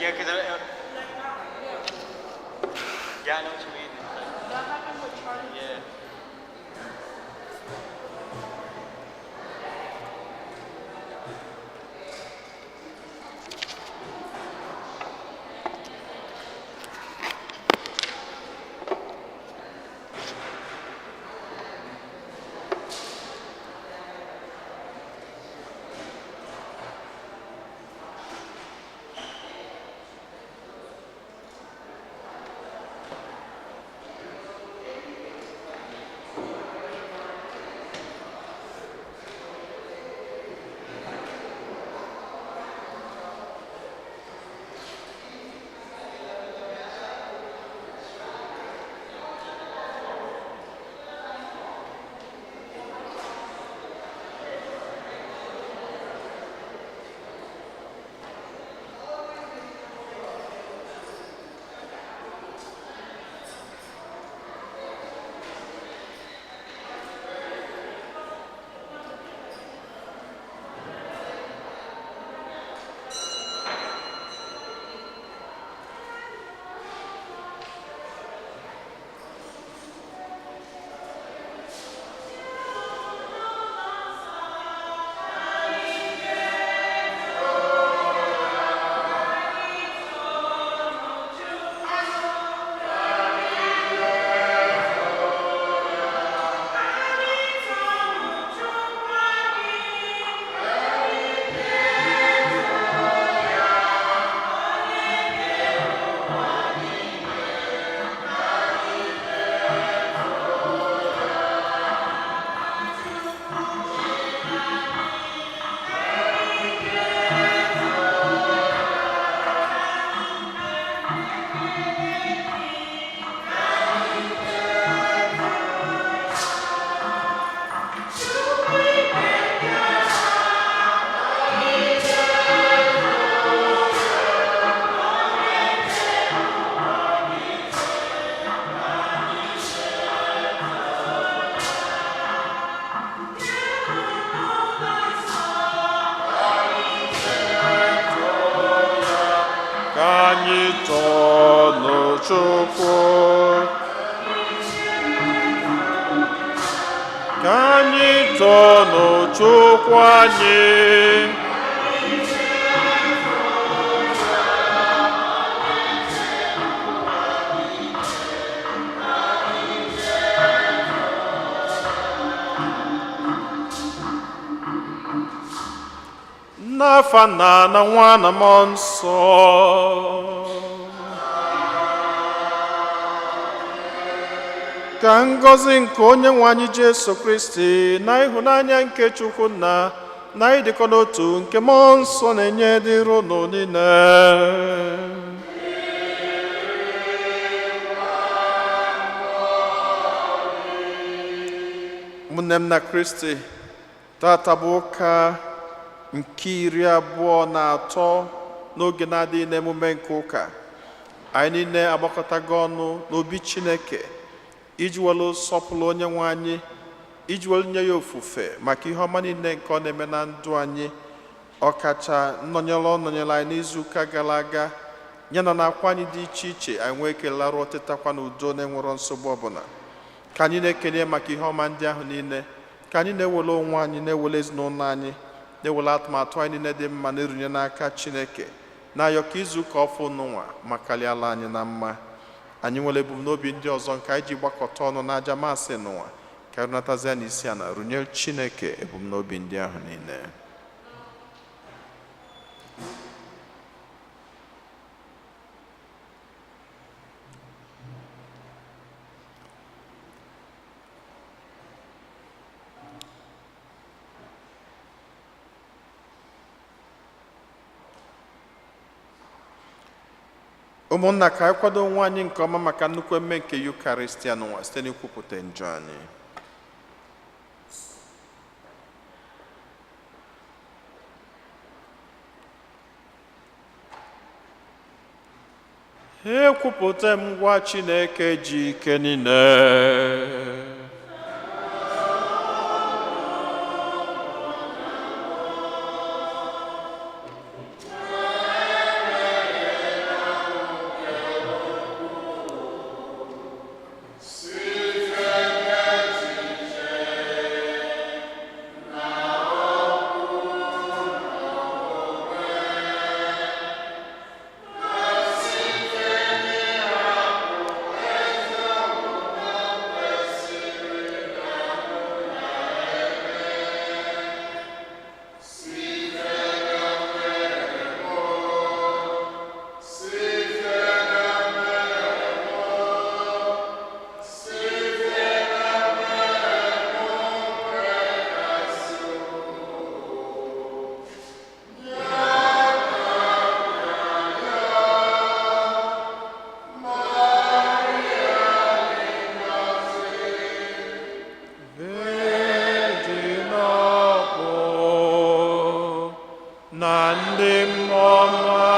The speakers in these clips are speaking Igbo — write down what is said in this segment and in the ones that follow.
Yeah, because yeah, I know what you mean. It's like, That happened with Charlie. yeah. Ka anyị tọọnụ Chukwu. Ka anyị tọọnụ Chukwu anyị. N'afa Nna na Nwa na Mmụọ Nsọ. Ka ngọzi nke onye nwe anyị Jesu Kristi na ịhụnanya nke Chukwu Nna na ịdịkọ n'otu nke Mmụọ Nsọ na-enye dịrị unu niile. Ụmụnne m na Kristi, tata bụ ụka nke 23 n'oge na-adịghị n'emume nke ụka. Anyị niile agbakọtago ọnụ n'obi Chineke iji welu sọpụrụ onye nwe anyị, iji welu nye ya ofufe maka ihe ọma niile nke ọ na-eme na ndụ anyị, ọkacha nnọnyere ọ nọnyere anyị n'izu ụka gara aga, ya na n'akwa anyị dị iche iche anyị nwee ike laruo tetakwa n'udo na-enwerọ nsogbu ọbụla. Ka anyị na-ekele maka ihe ọma ndị ahụ niile, ka anyị na-ewere onwe anyị, na-ewere ezinụlọ anyị, na-ewere atụmatụ anyị niile dị mma na-erunye n'aka Chineke, na-ayọ ka izu ụka ọfụ n'ụwa ma karịala anyị na mma. Anyị nwere ebumnobi ndị ọzọ nke anyị ji gbakọta ọnụ n'aja maasị n'ụwa, ka anyị runatazie n'isi a na runye Chineke ebumnobi ndị ahụ niile. Ụmụnna, ka anyị kwado onwe anyị nke ọma maka nnukwu emume nke Yukaristia n'ụwa site n'ikwupụta njọ anyị. Ekwupụta m ngwa Chineke ji ike niile. Virgin ọkpụ na ndị mmụọ ọma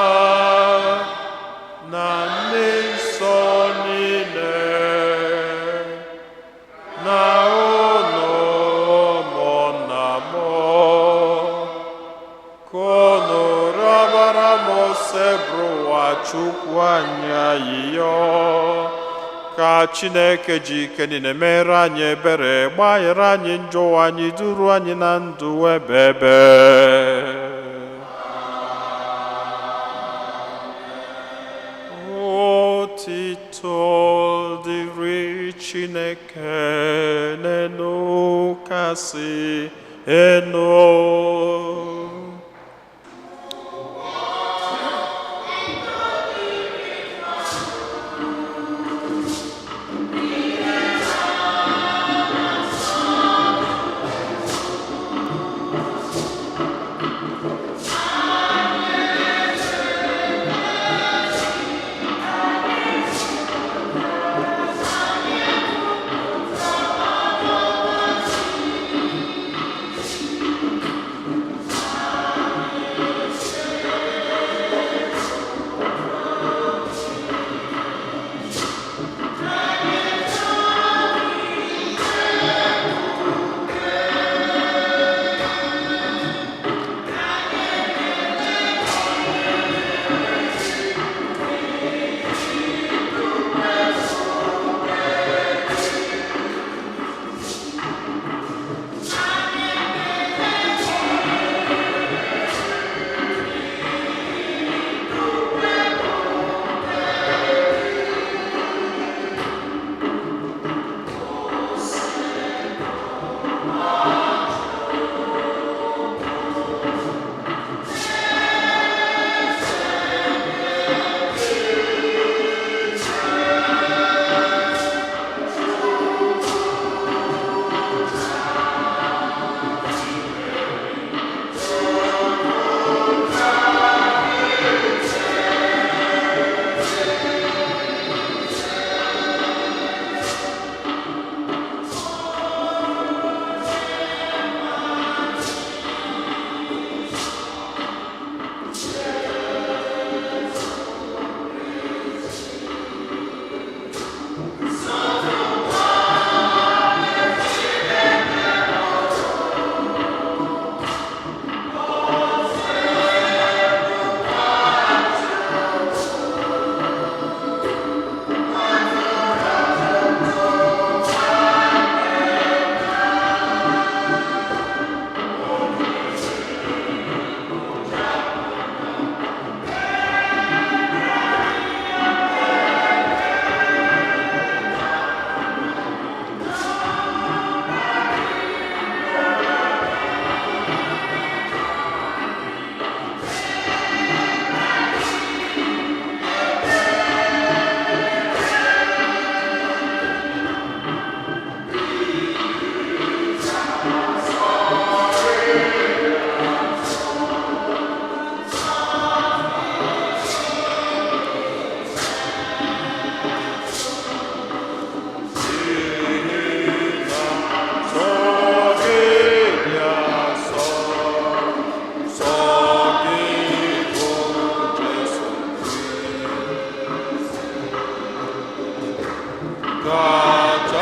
na ndị nsọ niile na unu ụmụnna m, ka unu rịọbara m Osebụrụwa Chukwu anyị ayịyọ, ka Chineke ji ike niile mere anyị ebere, gbaghara anyị njọ anyị, duru anyị na ndụ ebebe. Otito dịrị Chineke n'elu kasị elu.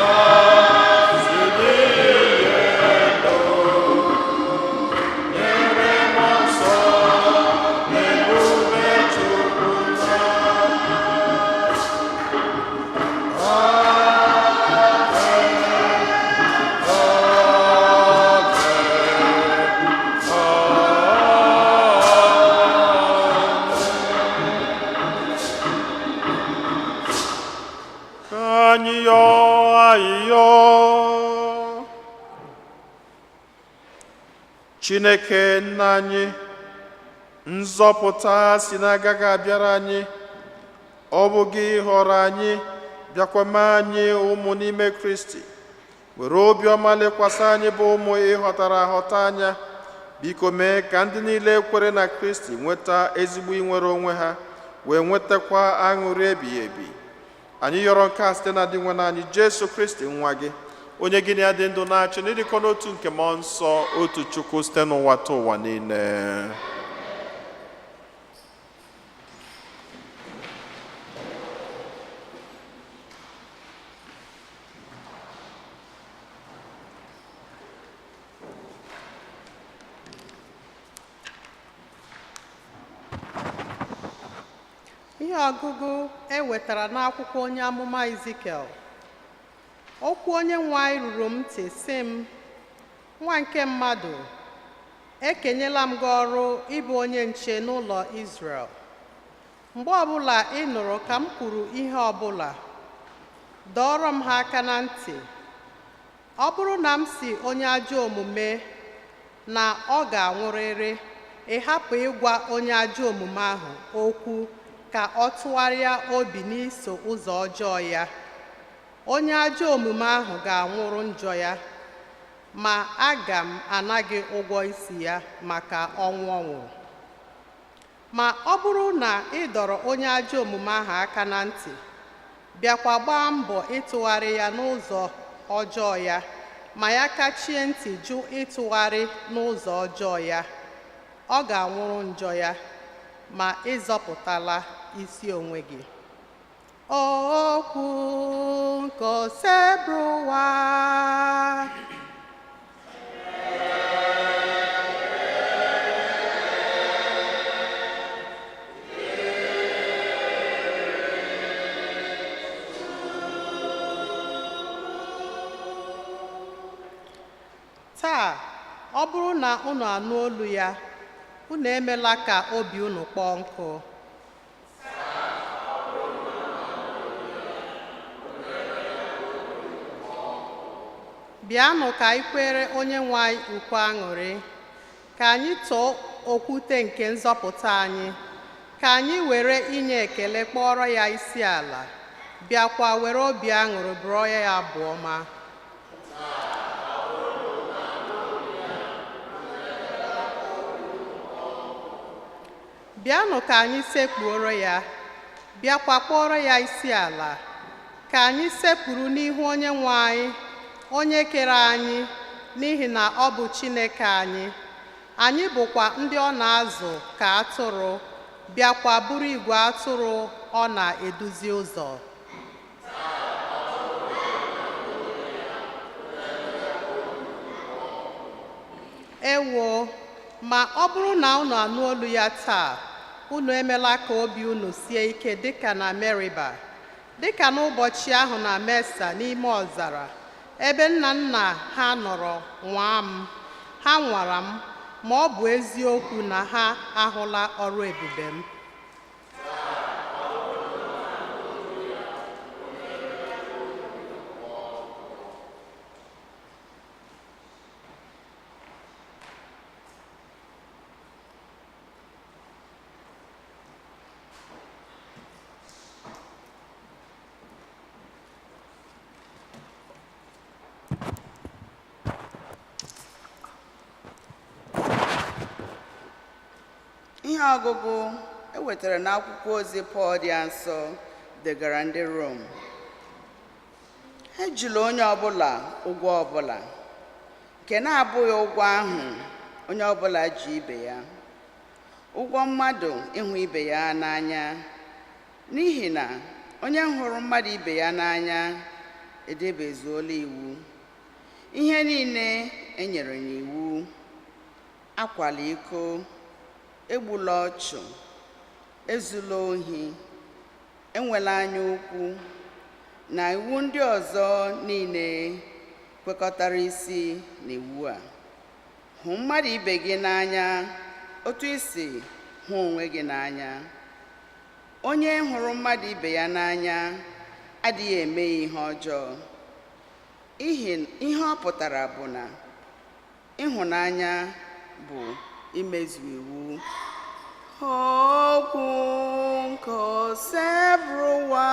Kachasị dị elu, nyere mmụọ nsọ na ebube Chukwu nna. Ka anyị yọọ ayịyọ. Chineke nna anyị, nzọpụta si n'aka gị abịara anyị. Ọ bụ gị họrọ anyị, bịakwa mee anyị ụmụ n'ime Kristi. Were obiọma lekwasị anyị bụ ụmụ ịghọtara aghọta anya. Biko mee ka ndị niile kwere na Kristi nweta ezigbo inwere onwe ha, wee nwetakwa aṅụrị ebighị ebi. Anyị yọrọ nke a site na dị nwe anyị Jesu Kristi nwa gị, onye gị na ya dị ndụ na-achị n'ịdịkọ n'otu nke mmụọ nsọ, otu Chukwu, site n'ụwa ta ụwa niile. Ihe ọgụgụ e wetara n'akwụkwọ onye amụma Izikiel. Okwu onye nwe anyị ruru m ntị sị m, nwa nke mmadụ, ekenyela m gị ọrụ ịbụ onye nche n'ụlọ Izrel. Mgbe ọbụla ị nụrụ ka m kwuru ihe ọbụla, dọọrọ m ha aka na ntị. Ọ bụrụ na m si onye ajọ omume na ọ ga-anwụrịrị, ị hapụ ịgwa onye ajọ omume ahụ okwu ka ọ tụgharịa obi n'iso ụzọ ọjọọ ya. Onye ajọ omume ahụ ga-anwụrụ njọ ya, ma aga m ana gị ụgwọ isi ya maka ọnwụ ọ nwụrụ. Ma ọ bụrụ na ị dọrọ onye ajọ omume ahụ aka na ntị, bịakwa gbaa mbọ ịtụgharị ya n'ụzọ ọjọọ ya, ma ya kachie ntị jụ ịtụgharị n'ụzọ ọjọọ ya, ọ ga-anwụrụ njọ ya, ma ịzọpụtala isi onwe gị. Okwu nke Osebụrụwa. Taa, ọ bụrụ na unu anụ olu ya, unu emela ka obi unu kpọọ nkụ. Bịanụ ka anyị kwere onye nwe anyị ukwe aṅụrị, ka anyị too okwute nke nzọpụta anyị, ka anyị were inye ekele kpọrọ ya isi ala, bịakwa were obi aṅụrị bụrụ ya abụ ọma. Bịanụ ka anyị sekpuoro ya, bịakwa kpọrọ ya isi ala, ka anyị sekpuru n'ihu onye nwe anyị, onye kere anyị, n'ihi na ọ bụ Chineke anyị. Anyị bụkwa ndị ọ na-azụ ka atụrụ, bịakwa bụrụ igwe atụrụ ọ na-eduzi ụzọ. Ewo, ma ọ bụrụ na unu anụ olu ya taa, unu emela ka obi unu sie ike dịka na Meriba, dịka n'ụbọchị ahụ na Mesa n'ime ọzara, ebe nna nna ha nọrọ nwaa m, ha nwara m, ma ọ bụ eziokwu na ha ahụla ọrụ ebube m. Ihe ọgụgụ e wetara n'akwụkwọ ozi Pọl dị nsọ degara ndị Rom. Ejila onye ọbụla ụgwọ ọbụla nke na-abụghị ụgwọ ahụ onye ọbụla ji ibe ya, ụgwọ mmadụ ịhụ ibe ya n'anya, n'ihi na onye hụrụ mmadụ ibe ya n'anya edebezuola iwu. Ihe niile e nyere n'iwu: akwala iko, egbula ọchụ, ezula ohi, enwela anya ukwu, na iwu ndị ọzọ niile kwekọtara isi n'iwu a: hụ mmadụ ibe gị n'anya otu i si hụ onwe gị n'anya. Onye hụrụ mmadụ ibe ya n'anya adịghị eme ya ihe ọjọọ. Ihe ọ pụtara bụ na ịhụnanya bụ imezu iwu. Okwu nke Osebụrụwa.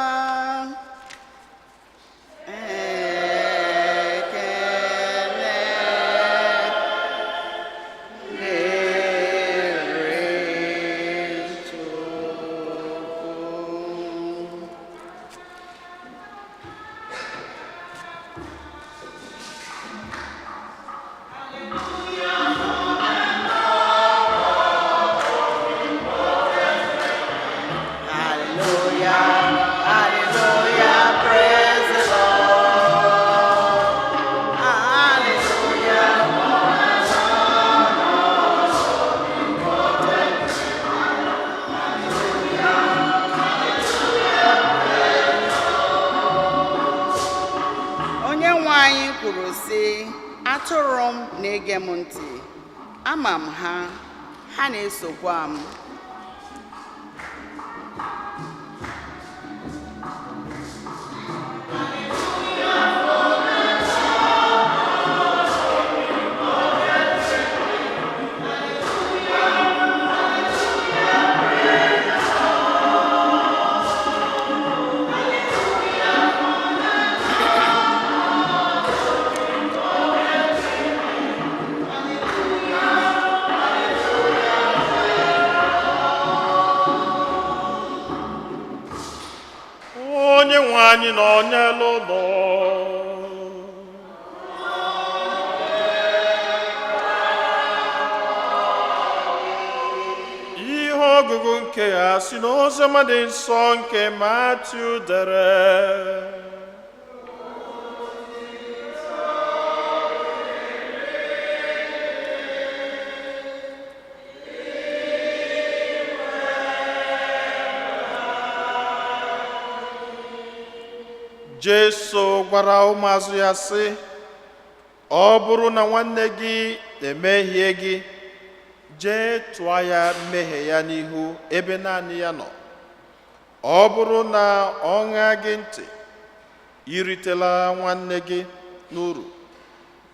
Ekele dịrị Chukwu. Hallelujah, hallelujah, praise the Lord. Hallelujah. Onye nwe anyị kwuru sị, atụrụ m na-ege m ntị, ama m ha, ha na-esokwa m. Onye nwe anyị nọ n'elu ụlọ. Ihe ọgụgụ nke ya si n'Oziọma dị nsọ nke Matiu dere. Jesu gwara ụmụazụ ya sị, ọ bụrụ na nwanne gị emehie gị, jee tụọ ya mmehie ya n'ihu ebe naanị ya nọ. Ọ bụrụ na ọ ṅaa gị ntị, iritela nwanne gị n'uru.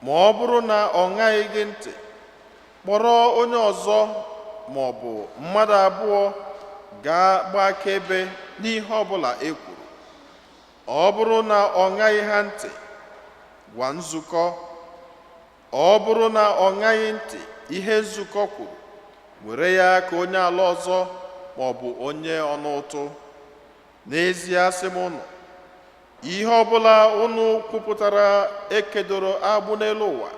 Ma ọ bụrụ na ọ ṅaghị gị ntị, kpọrọ onye ọzọ ma ọ bụ mmadụ abụọ gaa gbaa akaebe n'ihe ọbụla e kwuru. Ọ bụrụ na ọ ṅaghị ha ntị, gwa nzukọ. Ọ bụrụ na ọ ṅaghị ntị ihe nzukọ kwuru, were ya ka onye ala ọzọ ma ọ bụ onye ọna ụtụ. N'ezie asị m unu, ihe ọbụla unu kwupụtara ekedoro agbụ n'elu ụwa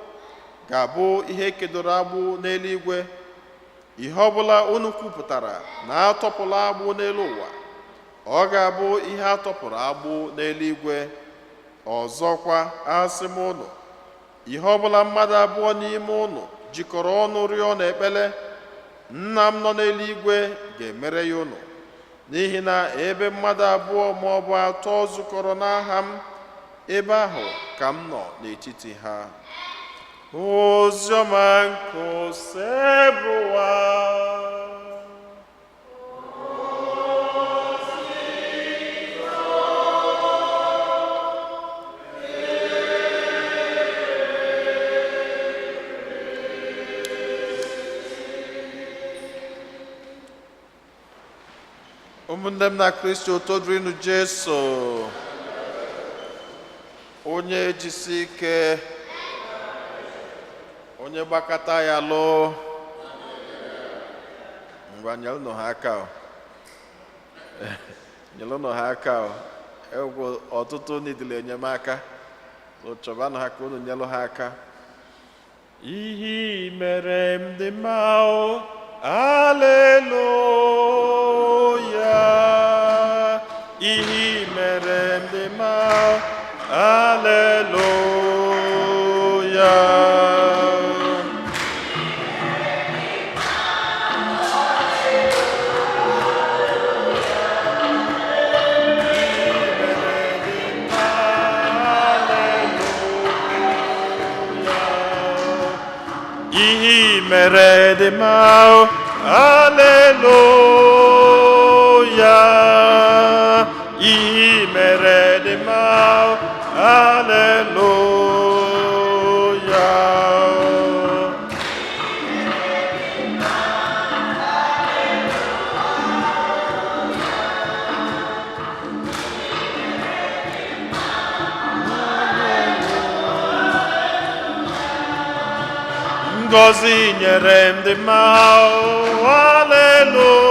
ga-abụ ihe ekedoro agbụ n'eluigwe. Ihe ọbụla unu kwupụtara na atọpụla agbụ n'elu ụwa, ọ ga-abụ ihe atọpụrụ agbụ n'eluigwe. Ọzọkwa asị m unu, ihe ọbụla mmadụ abụọ n'ime unu jikọrọ ọnụ rịọ n'ekpere, Nna m nọ n'eluigwe ga-emere ya unu. N'ihi na ebe mmadụ abụọ ma ọ bụ atọ zukọrọ n'aha m, ebe ahụ ka m nọ n'etiti ha. Oziọma nke Osebụrụwa. Ụmụnne m na Kristi, otito dịrịnụ Jesu. Onye jisi ike, onye gbakọta ya lụọ. Ngwa, nyelụnụ ha aka o. Nyelụnụ ha aka o. Egwu ọtụtụ nidile enyemaka. So chọbanụ ha ka unu nyelụ ha aka. Ihe i mere m dị mma o, aleluya. Ihe i mere m dị mma o,. Mere dị mma. Aleluya, i mere dị mma. Aleluya. Ngọzi nyere m dị mma. Aleluya,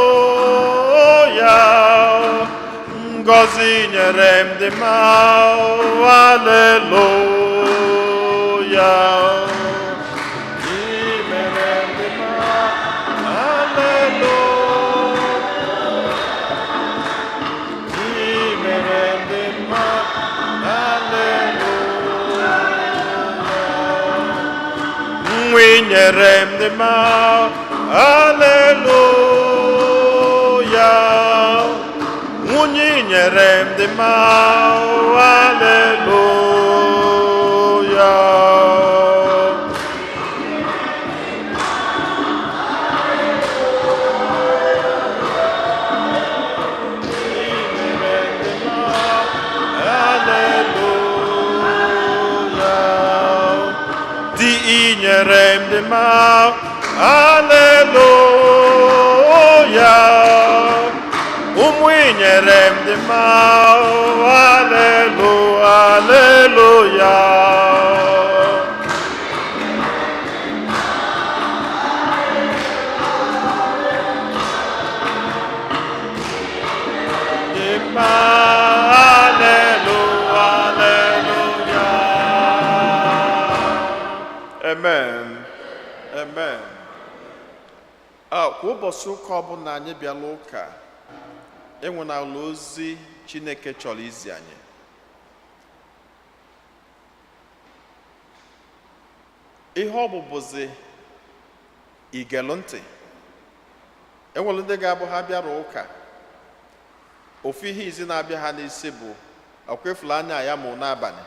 ngọzi nyere m dị mma. Aleluya, i mere m dị mma. Aleluya, i mere m dị mma. Aleluya. Nwa i nyere m dị mma. Aleluya, nwunye i nyere m dị mma. Aleluya. Aleluya. Di i nyere m dị mma. Aleluya. Ụmụ i nyere m dị mma. Aleluya. Dị mma. Aleluya. Amen, amen. Kwa ụbọchị ụka ọbụla anyị bịala ụka, enwenala ozi Chineke chọrọ izi anyị. Ihe ọ bụ bụzi igelụ ntị. Enwere ndị ga-abụ ha bịara ụka, ofu ihe izi na-abịa ha n'isi bụ akwefula anya ya mụ n'abalị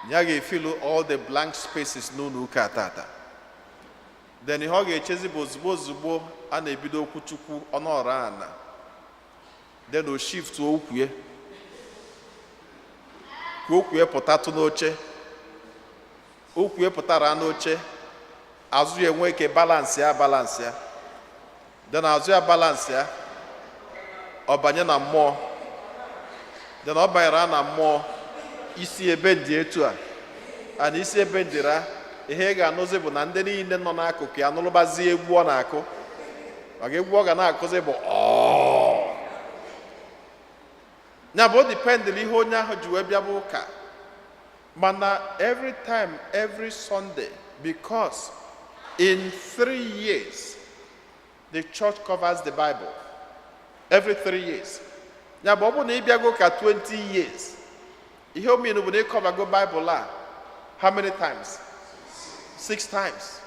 ya ga-efilu all the blank spaces n'ụlọ ụka tata. Then ihe ọ ga-echezi bụ ozugbo ozugbo a na-ebido okwu Chukwu, ọnọrọ ana, then o shift okwu ya ka okwu ya pụtatụ n'oche. Okwu ya pụtara n'oche, azụ ya enwe ike balance ya, balance ya, then azụ ya balance ya, ọ banye na mmụọ. Then ọ banyere na mmụọ, isi ebe dị etu a ana isi ebe ndịra. Ihe ị ga-anụzi bụ na ndị niile nọ n'akụkụ ya nụrụbazie egwu ọ na-akụ, maka egwu ọ ga na-akụzi bụ ọọ ya bụ o dependịrị ihe onye ahụ ji wee bịa bụ ụka. Mana every time, every Sunday, because in 3 years the church covers the Bible every 3 years, ya bụ ọ bụrụ na ị bịago ka 20 years, ihe o mean bụ na ị covergo Bible a how many times? Six times.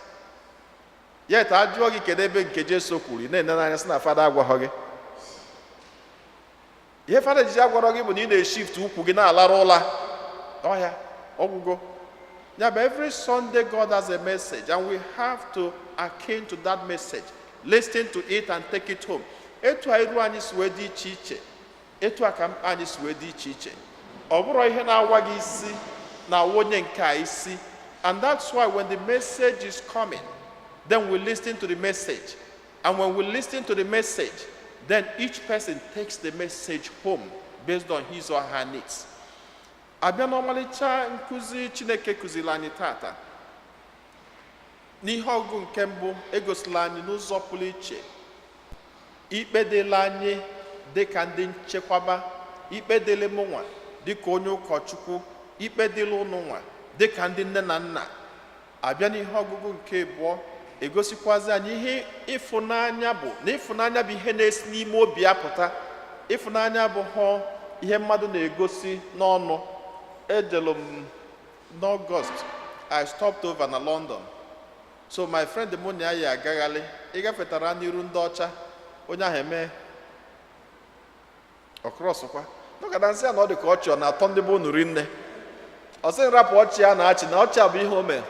Yet ajụọ gị kedu ebe nke Jesu kwuru, ị na-ene n'anya sị na fada agwaghọ gị. Ihe fada jiji agwarọ gị bụ na ị na-eshift ukwu gị na-alarụ ụla ọhịa ọgwụgo. Ya bụ every Sunday God has a message and we have to hearken to that message, listen to it and take it home. Etu a iru anyị si wee dị iche iche, etu a ka mkpa anyị si wee dị iche iche. Ọ bụrụ ihe na-awa gị isi na-awa onye nke a isi, and that's why when the message is coming, then we listen to the message, and when we listen to the message, then each person takes the message home based on his or her needs. Abịa n'ọmalịcha nkụzi Chineke kụziri anyị tata n'ihe ọgụgụ nke mbụ, egosila anyị n'ụzọ pụrụ iche ikpe dịla anyị dịka ndị nchekwaba, ikpe dịlị mụnwa dịka onye ụkọchukwu, ikpe dịlị ụnụ nwa dịka ndị nne na nna. Abịa n'ihe ọgụgụ nke abụọ, egosikwazi anyị ihe ịfụnanya bụ, na ịfụnanya bụ ihe na-esi n'ime obi apụta. Ịfụnanya bụ hụ ihe mmadụ na-egosi n'ọnụ. Ejelu m n'Ọgọst, I stopped over na London, so my friend mụ na ya yi agagharị, ịgafetara n'iru ndị ọcha, onye ahụ eme ọkrọsụkwa nọkọta nsị ya na ọ dị ka ọchị ọ na-atọ ndị bụ unu rinne. Ọ sị nrapụ ọchị a na-achị na ọchị a bụ ihe o mere.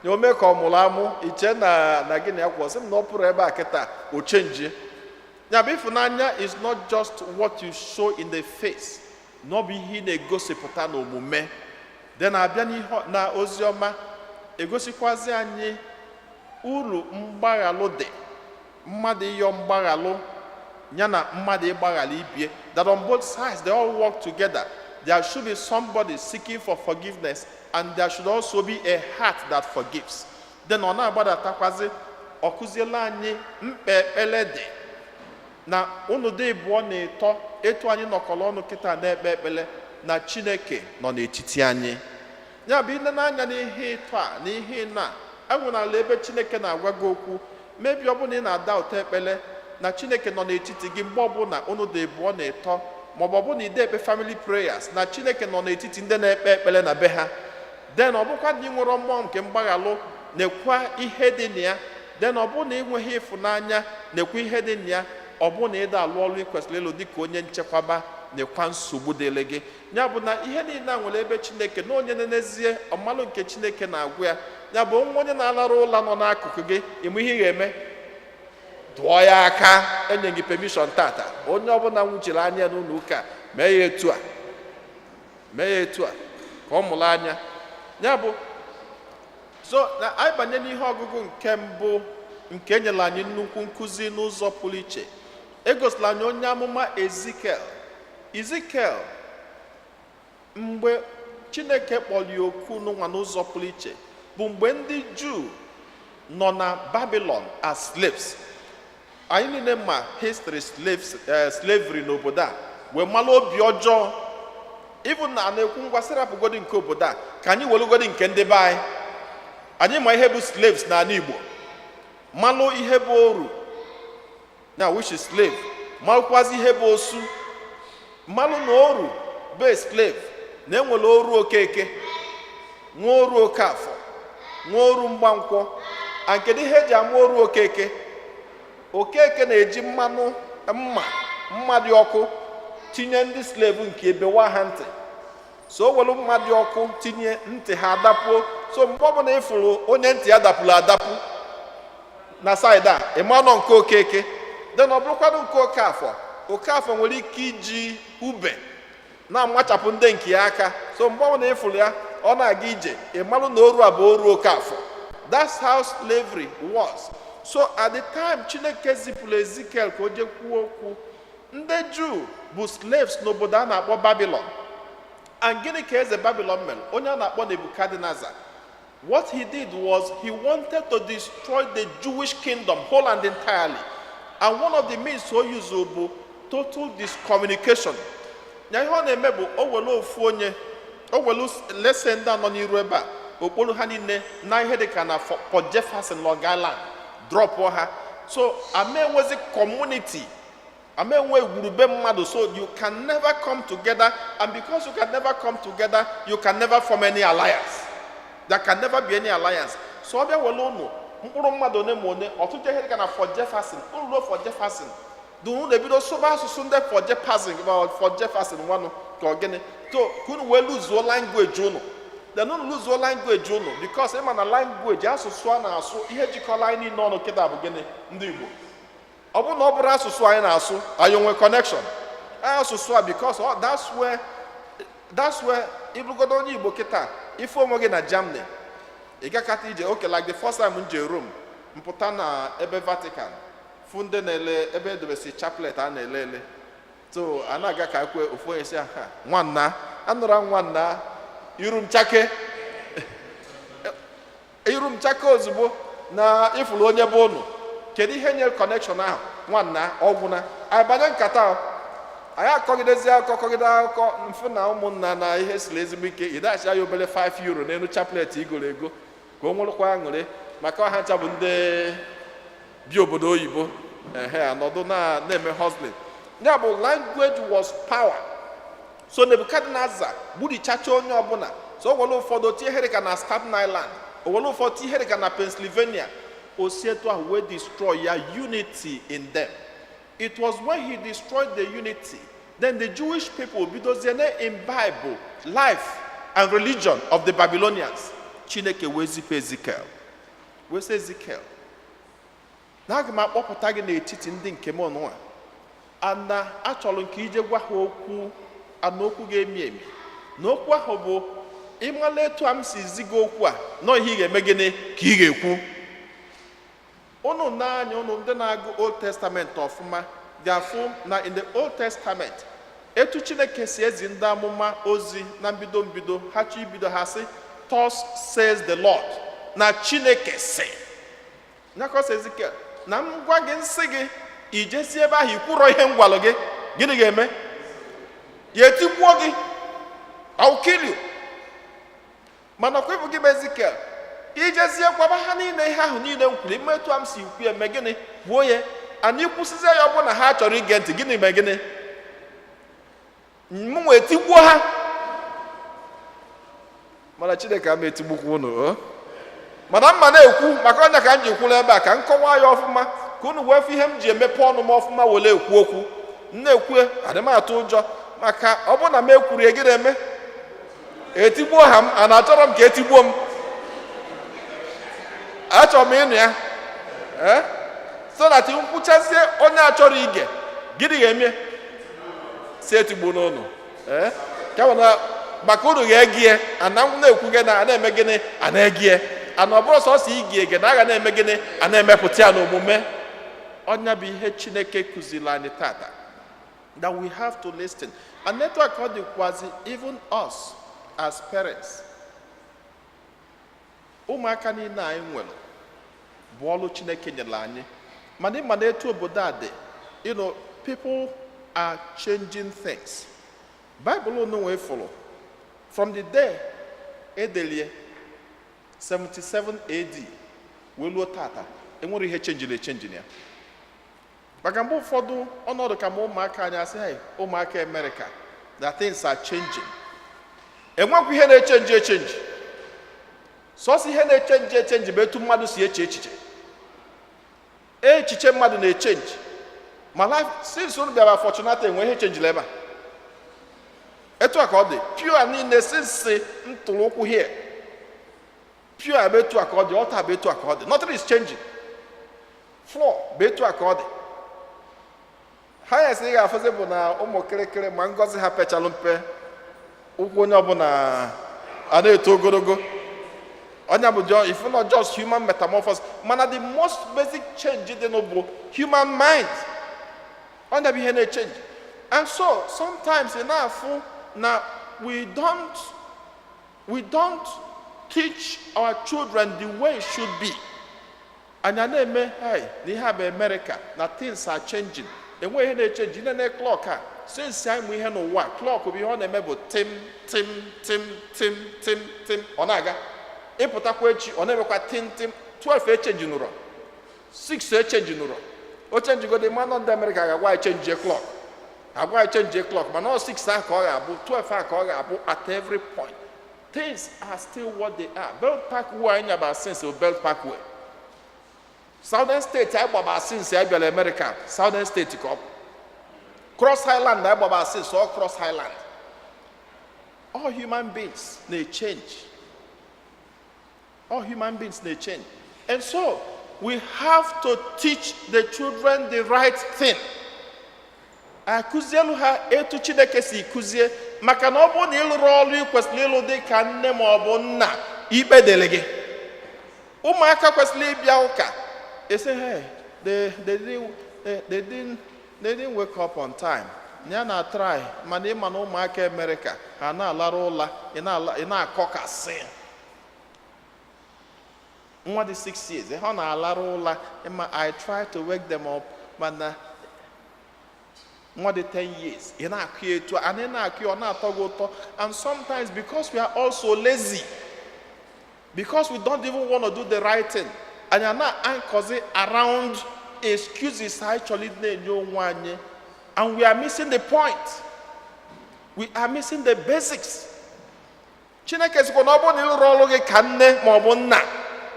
Na ome ka ọ mụrụ amụ iche na gị na ya kwụ, sị m na ọ pụrụ ebe a kịta, o chenjie. Ya bụ, ịfụnanya is not just what you show in the face, na ọ bụ ihe ị na-egosipụta n'omume. Then abịa n'ihe na ozi ọma, egosikwazi anyị uru mgbaghalụ dị, mmadụ ịyọ mgbaghalụ ya na mmadụ ịgbaghalụ ibie, that on both sides they all work together. There should be somebody seeking for forgiveness and there should also be a heart that forgives. Then ọ na-agbadatakwazi, ọ kụziela anyị mkpa ekpele dị, na unu dị ịbụọ na ịtọ etu anyị nọkọrọ ọnụ kịta na-ekpe ekpele, na Chineke nọ n'etiti anyị. Ya bụ, ile n'anya n'ihe ịtọ a na ihe ịnọ a, enwere ebe Chineke na-agwa gị okwu. Mebi ọ bụla ị na-ada ụtọ ekpele na Chineke nọ n'etiti gị mgbe ọbụla unu dị ịbụọ na ịtọ, maọbụ ọbụna ide ekpe family prayers, na Chineke nọ n'etiti ndị na-ekpe ekpele na be ha. Then ọ bụkwa na ị nwere mmụọ nke mgbaghalụ, na-ekwa ihe dị na ya. Then ọ bụrụ na ị nweghị ịfụnanya, na-ekwa ihe dị na ya. Ọ bụrụ na ịda alụ ọrụ ị kwesịrị ịlụ dịka onye nchekwaba, na-ekwa nsogbu dịrị gị. Ya bụ na ihe niile a nwere ebe Chineke na onye n'ezie ọmalụ nke Chineke na-agwụ ya. Ya bụ, onwe onye na-alarụ ụla nọ n'akụkụ gị, ịmụ ihe ị ga-eme, dụọ ya aka. Enye gị permission tata, onye ọbụla nwuchiri anya n'ụlọ ụka, mee ya etu a, mee ya etu a ka ọ mụrụ anya. Ya bụ, so na anyị banye n'ihe ọgụgụ nke mbụ nke enyere anyị nnukwu nkụzi n'ụzọ pụrụ iche. Egosila anyị onye amụma Ezikiel. Ezikiel, mgbe Chineke kpọrọ ya oku n'ụwa n'ụzọ pụrụ iche, bụ mgbe ndị Juu nọ na Babylon as slaves. Anyị niile ma history slaves, slavery n'obodo a, wee mara obi ọjọọ. Even na a na-ekwu, ngwa, sirapụgodi nke obodo a ka anyị welugodi nke ndị be anyị. Anyị ma ihe bụ slaves n'ala Igbo, malụ ihe bụ oru na, which is slave, malụkwazi ihe bụ osu, malụ na oru bụ slave, na enwere oru Okeke, nwee oru Okafọ, nwee oru Mgbankwọ. A kedu ihe eji ama oru Okeke? Okeke na-eji mmanụ mma mma dị ọkụ tinye ndị slave nke ebewa ha ntị. So o were mma dị ọkụ tinye ntị ha, adapuo. So mgbe ọbụla ịfụrụ onye ntị ya dapụrụ adapụ na side a, ịma nọ nke Okeke. Then ọ bụrụkwanụ nke Okafọ, Okafọ nwere ike iji ube na-amachapụ ndị nke ya aka. So mgbe ọbụla ịfụrụ ya, ọ na-aga ije, ị marụ na oru a bụ oru Okafọ. That's how slavery was. So at the time Chineke zipụrụ Ezikiel ka o jee kwuo okwu, ndị Juu bụ slaves n'obodo a na-akpọ Babylon. And gịnị ka eze Babylon mere, onye a na-akpọ Nebuchadnezzar? What he did was he wanted to destroy the Jewish kingdom whole and entirely, and one of the means o use bụ total discommunication. Ya ihe ọ na-eme bụ o were ofu onye, o were lese ndị a nọ n'iru ebe a, okporo ha niile na ihe dịka na Port Jefferson, Long Island, dropụọ ha. So ama enwezi community, ama enwe egwurube mmadụ. So you can never come together, and because you can never come together, you can never form any alliance. There can never be any alliance. So ọ bịa were ụnụ mkpụrụ mmadụ one ma one, ọtụtụ ihe dịka na Fort Jefferson, unu ruo Fort Jefferson dị, unu ebido sụba asụsụ ndị Fort Jefferson, Fort Jefferson nwanụ ka ọ gịnị to ka unu wee luzuo language unu. Then unu luzuo language unu, because ịma na language, asụsụ a na-asụ, ihe jikọrọ anyị niile ọnụ kịta bụ gịnị? Ndị Igbo. Ọ bụrụ na ọ bụrụ asụsụ anyị na-asụ, anyị onwe connection asụsụ a, because that's where ịbụrụgodo onye Igbo kịta, ife onwe gị na Germany, ị gakata ije. Okay, like the first time m je Rome, mpụta na ebe Vatican, fụ ndị na-ele ebe edobesi chaplet a na-ele ele. So a na-aga ka ekwe ofu onye si ha, "Nwanna, anụra nwanna, iru m chake, iru m chake." Ozugbo na ịfụrụ onye bụ ụnụ, kedu ihe nyere connection ahụ? Nwanna, ọgwụna anyị banye nkata ahụ, anyị akọgidezi akụkọ, kọgide akụkọ, mfụ na ụmụnna na ihe siri ezigbo ike. Ịdaghachi ya obere €5 n'elu chaplet igoro ego ka o nwerekwa aṅụrị, maka ọha ncha bụ ndị bi obodo oyibo, ehe, anọdụ na na-eme hustling. Ya bụ, language was power. So Nebukadneza gburichacha onye ọbụla. So o were ụfọdụ tie ihe dịka na Staten Island, o were ụfọdụ tie ihe dịka na Pennsylvania. O si etu ahụ wee destroy ya unity in them. It was when he destroyed the unity, then the Jewish people bidozie na imbibe life and religion of the Babylonians. Chineke wee zipụ Ezikiel, wee sị Ezikiel na aga m akpọpụta gị n'etiti ndị nke m ọnụnwa, ana achọrọ nke ije gwa ha okwu, ana okwu ga-emi emi, na okwu ahụ bụ ịmala etu a m si ziga okwu a nọ, ihe ị ga-eme gịnị ka ị ga-ekwu. Unu n'anya, unu ndị na-agụ Old Testament ọfụma ga-afụ na in the Old Testament, etu Chineke si ezi ndị amụma ozi na mbido mbido, ha chọ ibido, ha sị, "Thus says the Lord," na Chineke sị nyakọsa Ezikiel na m gwa gị, nsị gị ijesi ebe ahụ ikwurọ ihe m gwalụ gị, gịnị ga-eme ya? Etigbuo gị. I will kill you. Mana ọkwa ịbụ gị bụ Ezikiel, ijezie gwaba ha niile ihe ahụ niile m kwuru, ime etu a m si kwu eme gịnị, kwuo ya, anyị kwụsịzie ya. Ọ bụ na ha chọrọ ige ntị, gịnị mee gịnị? M nwee tigbuo ha. Mana Chineke ama etigbukwa unu o. Mana mma na-ekwu maka ọnya ka m ji kwuru ebe a ka m kọwaa ya ọfụma, ka unu wee fụ ihe m ji emepe ọnụ m ọfụma were ekwu okwu m na-ekwu. Adị m atụ ụjọ, maka ọ bụrụ na m ekwuru ya, gịnị eme? Etigbuo ha m. A na-achọrọ m ka etigbuo m, achọrọ m ịnụ ya, ee, so that m kwuchazie, onye achọrọ ige, gịnị ga-eme? Si etigbu n'ụlọ, ee, kama na maka unu ga-ege, ana m na-ekwu gị na a na-eme gịnị, a na-ege, ana ọ bụrụ sọsọ ige ege, na a ga na-eme gịnị, a na-emepụta ya n'omume. Ọnya bụ ihe Chineke kụziri anyị tata, that we have to listen. And network ọ dịkwazi, even us as parents, ụmụaka niile anyị nwere bụ ọlụ Chineke nyere anyị. Mana ịma na etu obodo a dị, people are changing things. Bible unu wee fụrụ from the day edelie 77 AD wee luo tata, enwere ihe chenjiri echenji ya. Maka mgbe ụfọdụ ọnọdụ ka ma ụmụaka anyị asị, "Hey, ụmụaka America, that things are changing." Enwekwa ihe na-echenji echenji. Sọsọ ihe na-echenji echenji bụ etu mmadụ si eche echiche. Echiche mmadụ na-echenji. Ma life since unu bịara Fortunata, enwe ihe chenjiri ebe a? Etu a ka ọ dị pure niile since m tụrụ ụkwụ here. Pure bụ etu a ka ọ dị, altar bụ etu a ka ọ dị, nothing is changing. Floor bụ etu a ka ọ dị. Highest ị ga-afụzi bụ na ụmụ kịrịkịrị ma ngọzi ha pechalụ mpe, ụkwụ onye ọbụla a na-eto ogologo. Onye bụ if not just human metamorphosis. Mana the most basic change dị nụ bụ human mind. Onye bụ ihe na-echange. And so sometimes ị na-afụ na we don't teach our children the way it should be. Anyị na-eme, hey, na ihe a bụ America, na things are changing. Enweghị ihe na-echange. Nene clock a, since anyị mụ ihe n'ụwa, clock bụ ihe ọ na-eme bụ tim tim tim tim tim tim, ọ na-aga. Ịpụtakwa echi, ọ na-emekwa tim tim. 12 echange nụrọ, 6 echange nụrọ. O chenjigodi manụ, ndị Amerịka ga-agwa anyị change clock, agwa anyị change clock, mana ọ 6 ahụ ka ọ ga-abụ, 12 ahụ ka ọ ga-abụ. At every point, things are still what they are. Belt Parkway anyị nyaba since bụ Belt Parkway. Southern State anyị gbaba since anyị bịara America, Southern State ka ọ bụ. Cross Highland anyị gbaba since, all Cross Highland. All human beings na-change. All human beings na-change. And so we have to teach the children the right thing. Akụzielu ha etu Chineke si kụzie, maka na ọ bụrụ na ị lụrụ ọrụ ị kwesịrị ịlụ dị ka nne ma ọ bụ nna, ikpe dịrị gị. Ụmụaka kwesịrị ịbịa ụka, ese, "Hey, they didn't wake up on time." Ya na try, mana ịma na ụmụaka Amerịka ha na-alara ụla, ị na-akọkasị nwa dị 6 years, ha na-alara ụla. Ịma, I try to wake them up, mana nwa dị 10 years, ị na-akụ ya etu a, and ị na-akụ ya, ọ na-atọ gị ụtọ. And sometimes, because we are also lazy, because we don't even want to do the right thing, anyị a na-ankọzi around excuses anyị chọrọ ịdị na-enye onwe anyị, and we are missing the point, we are missing the basics. Chineke sịkwa na ọ bụrụ na ị lụrụ ọrụ gị ka nne ma ọ bụ nna,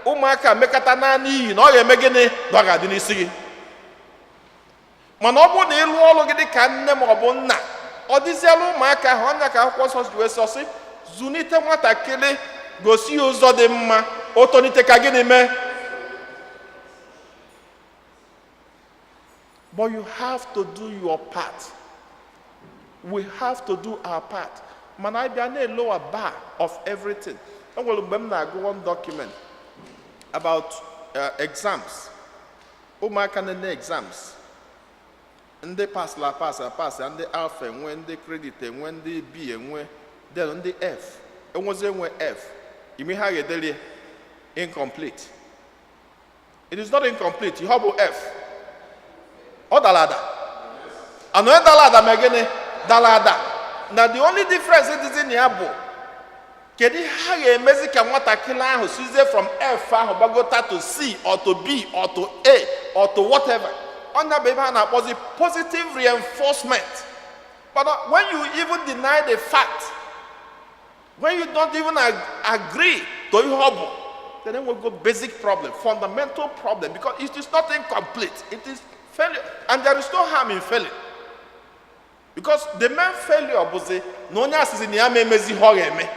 ụmụaka mekọta naanị iyi na ọ ga-eme gịnị? Na ọ ga-adị n'isi gị. Mana ọ bụrụ na ị lụọ ọrụ gị dị ka nne ma ọ bụ nna, ọ dịziela ụmụaka ahụ. Ọnya ka akwụkwọ nsọ ji wee sọ sị, zụlite nwatakịrị Gosi ya ụzọ dị mma. O tolite ka gịnị mee? But you have to do your part. We have to do our part. Mana anyị bịa na-lower bar of everything. Enwere mgbe m na-agụ one document about exams. Ụmụaka na-ene exams, ndị pasla pas apas, ndị alpha enwe, ndị credit enwe, ndị B enwe, then ndị F enwezi, enwe F ime ha ga-edeli incomplete. It is not incomplete. Ihe ọ bụ F, ọ dara ada. Anụ onye dara ada mee gịnị? Dara ada. Na the only difference dịzi na ya bụ kedu ihe ha ga-emezi ka nwatakịrị ahụ sizie from F ahụ gbagota to C or to B or to A or to whatever. Ọnya bụ ebe a na-akpọzi positive reinforcement. But when you even deny the fact, when you don't even agree to ihe ọ bụ, then we go basic problem, fundamental problem, because it is not incomplete, it is failure, and there is no harm in failing, because the main failure bụzi na onye asịsị na ya ma emezi ihe ọ ga-eme.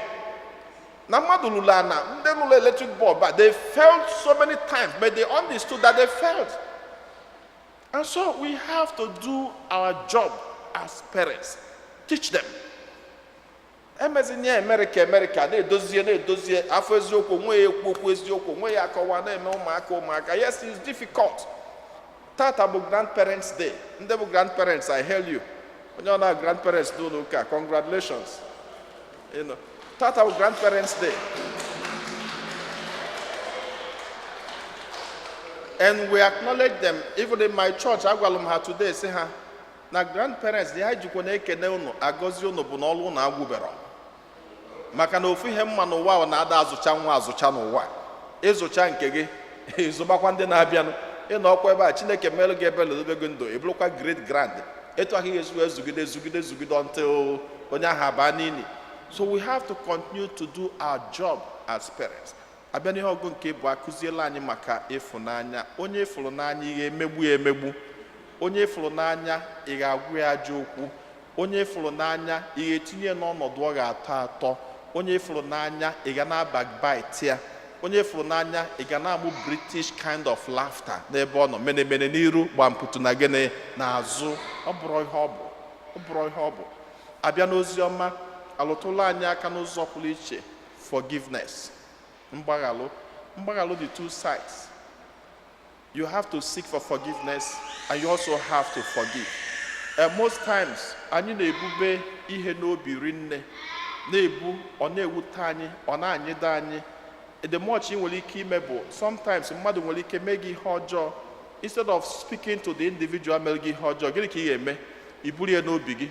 Na mmadụ lụrụ ana, ndị lụrụ electric bulb a, they failed so many times, but they understood that they failed. And so we have to do our job as parents, teach them. Emezinye Amerịka, Amerịka na-edozie na-edozie afọ eziokwu onwe ya, ekwu okwu eziokwu onwe ya, akọwa na-eme ụmụaka ụmụaka. Yes, it's difficult. Tata bụ Grandparents Day. Ndị bụ grandparents, I hail you. Onye ọ na grandparents n'ụlọ ụka, congratulations. Tata bụ Grandparents Day and we acknowledge them. Even in my church, agwalụ m ha today, sị ha na grandparents dị ha jikwa na-ekene unu, agọzi unu, bụ na ọlụ unu agwụbero, maka na ofu ihe mma n'ụwa ahụ na-ada azụcha nwa azụcha n'ụwa. Ịzụcha nke gị, ịzụbakwa ndị na-abịanụ. Ịnọ ọkwa ebe a, Chineke meelu gị ebele, dobe gị ndụ, ị bụrụkwa great grand. Etu ahụ ihe esi wee zugide zugide zugide until onye ahụ abaa n'ili. So we have to continue to do our job as parents. Abịa n'ihe ọgụ nke bụ akụziela anyị maka ịfụnanya. Onye ịfụrụ n'anya, ị ga-emegbu ya emegbu? Onye ịfụrụ n'anya, ị ga-agwụ ya ajọ okwu? Onye ịfụrụ n'anya, ị ga-etinye ya n'ọnọdụ ọ ga-atọ atọ? Onye ịfụrụ n'anya, ị ga na-backbite ya? Onye ịfụrụ n'anya, ị ga na-amụ British kind of laughter n'ebe ọ nọ, menemene n'iru, gbamputu na gịnị n'azụ? Ọ bụrụ ihe ọ bụ, ọ bụrụ ihe ọ bụ. Abịa n'ozi ọma, alụtụla anyị aka n'ụzọ pụrụ iche, forgiveness, mgbaghalụ. Mgbaghalụ the two sides. You have to seek for forgiveness and you also have to forgive. Most times anyị na-ebube ihe n'obi rinne, na-ebu, ọ na-ewute anyị, ọ na-anyịdo anyị. The much ị nwere ike ime bụ, sometimes mmadụ nwere ike mee gị ihe ọjọọ. Instead of speaking to the individual mere gị ihe ọjọọ, gịnị ka ị ga-eme? Iburu ya n'obi gị.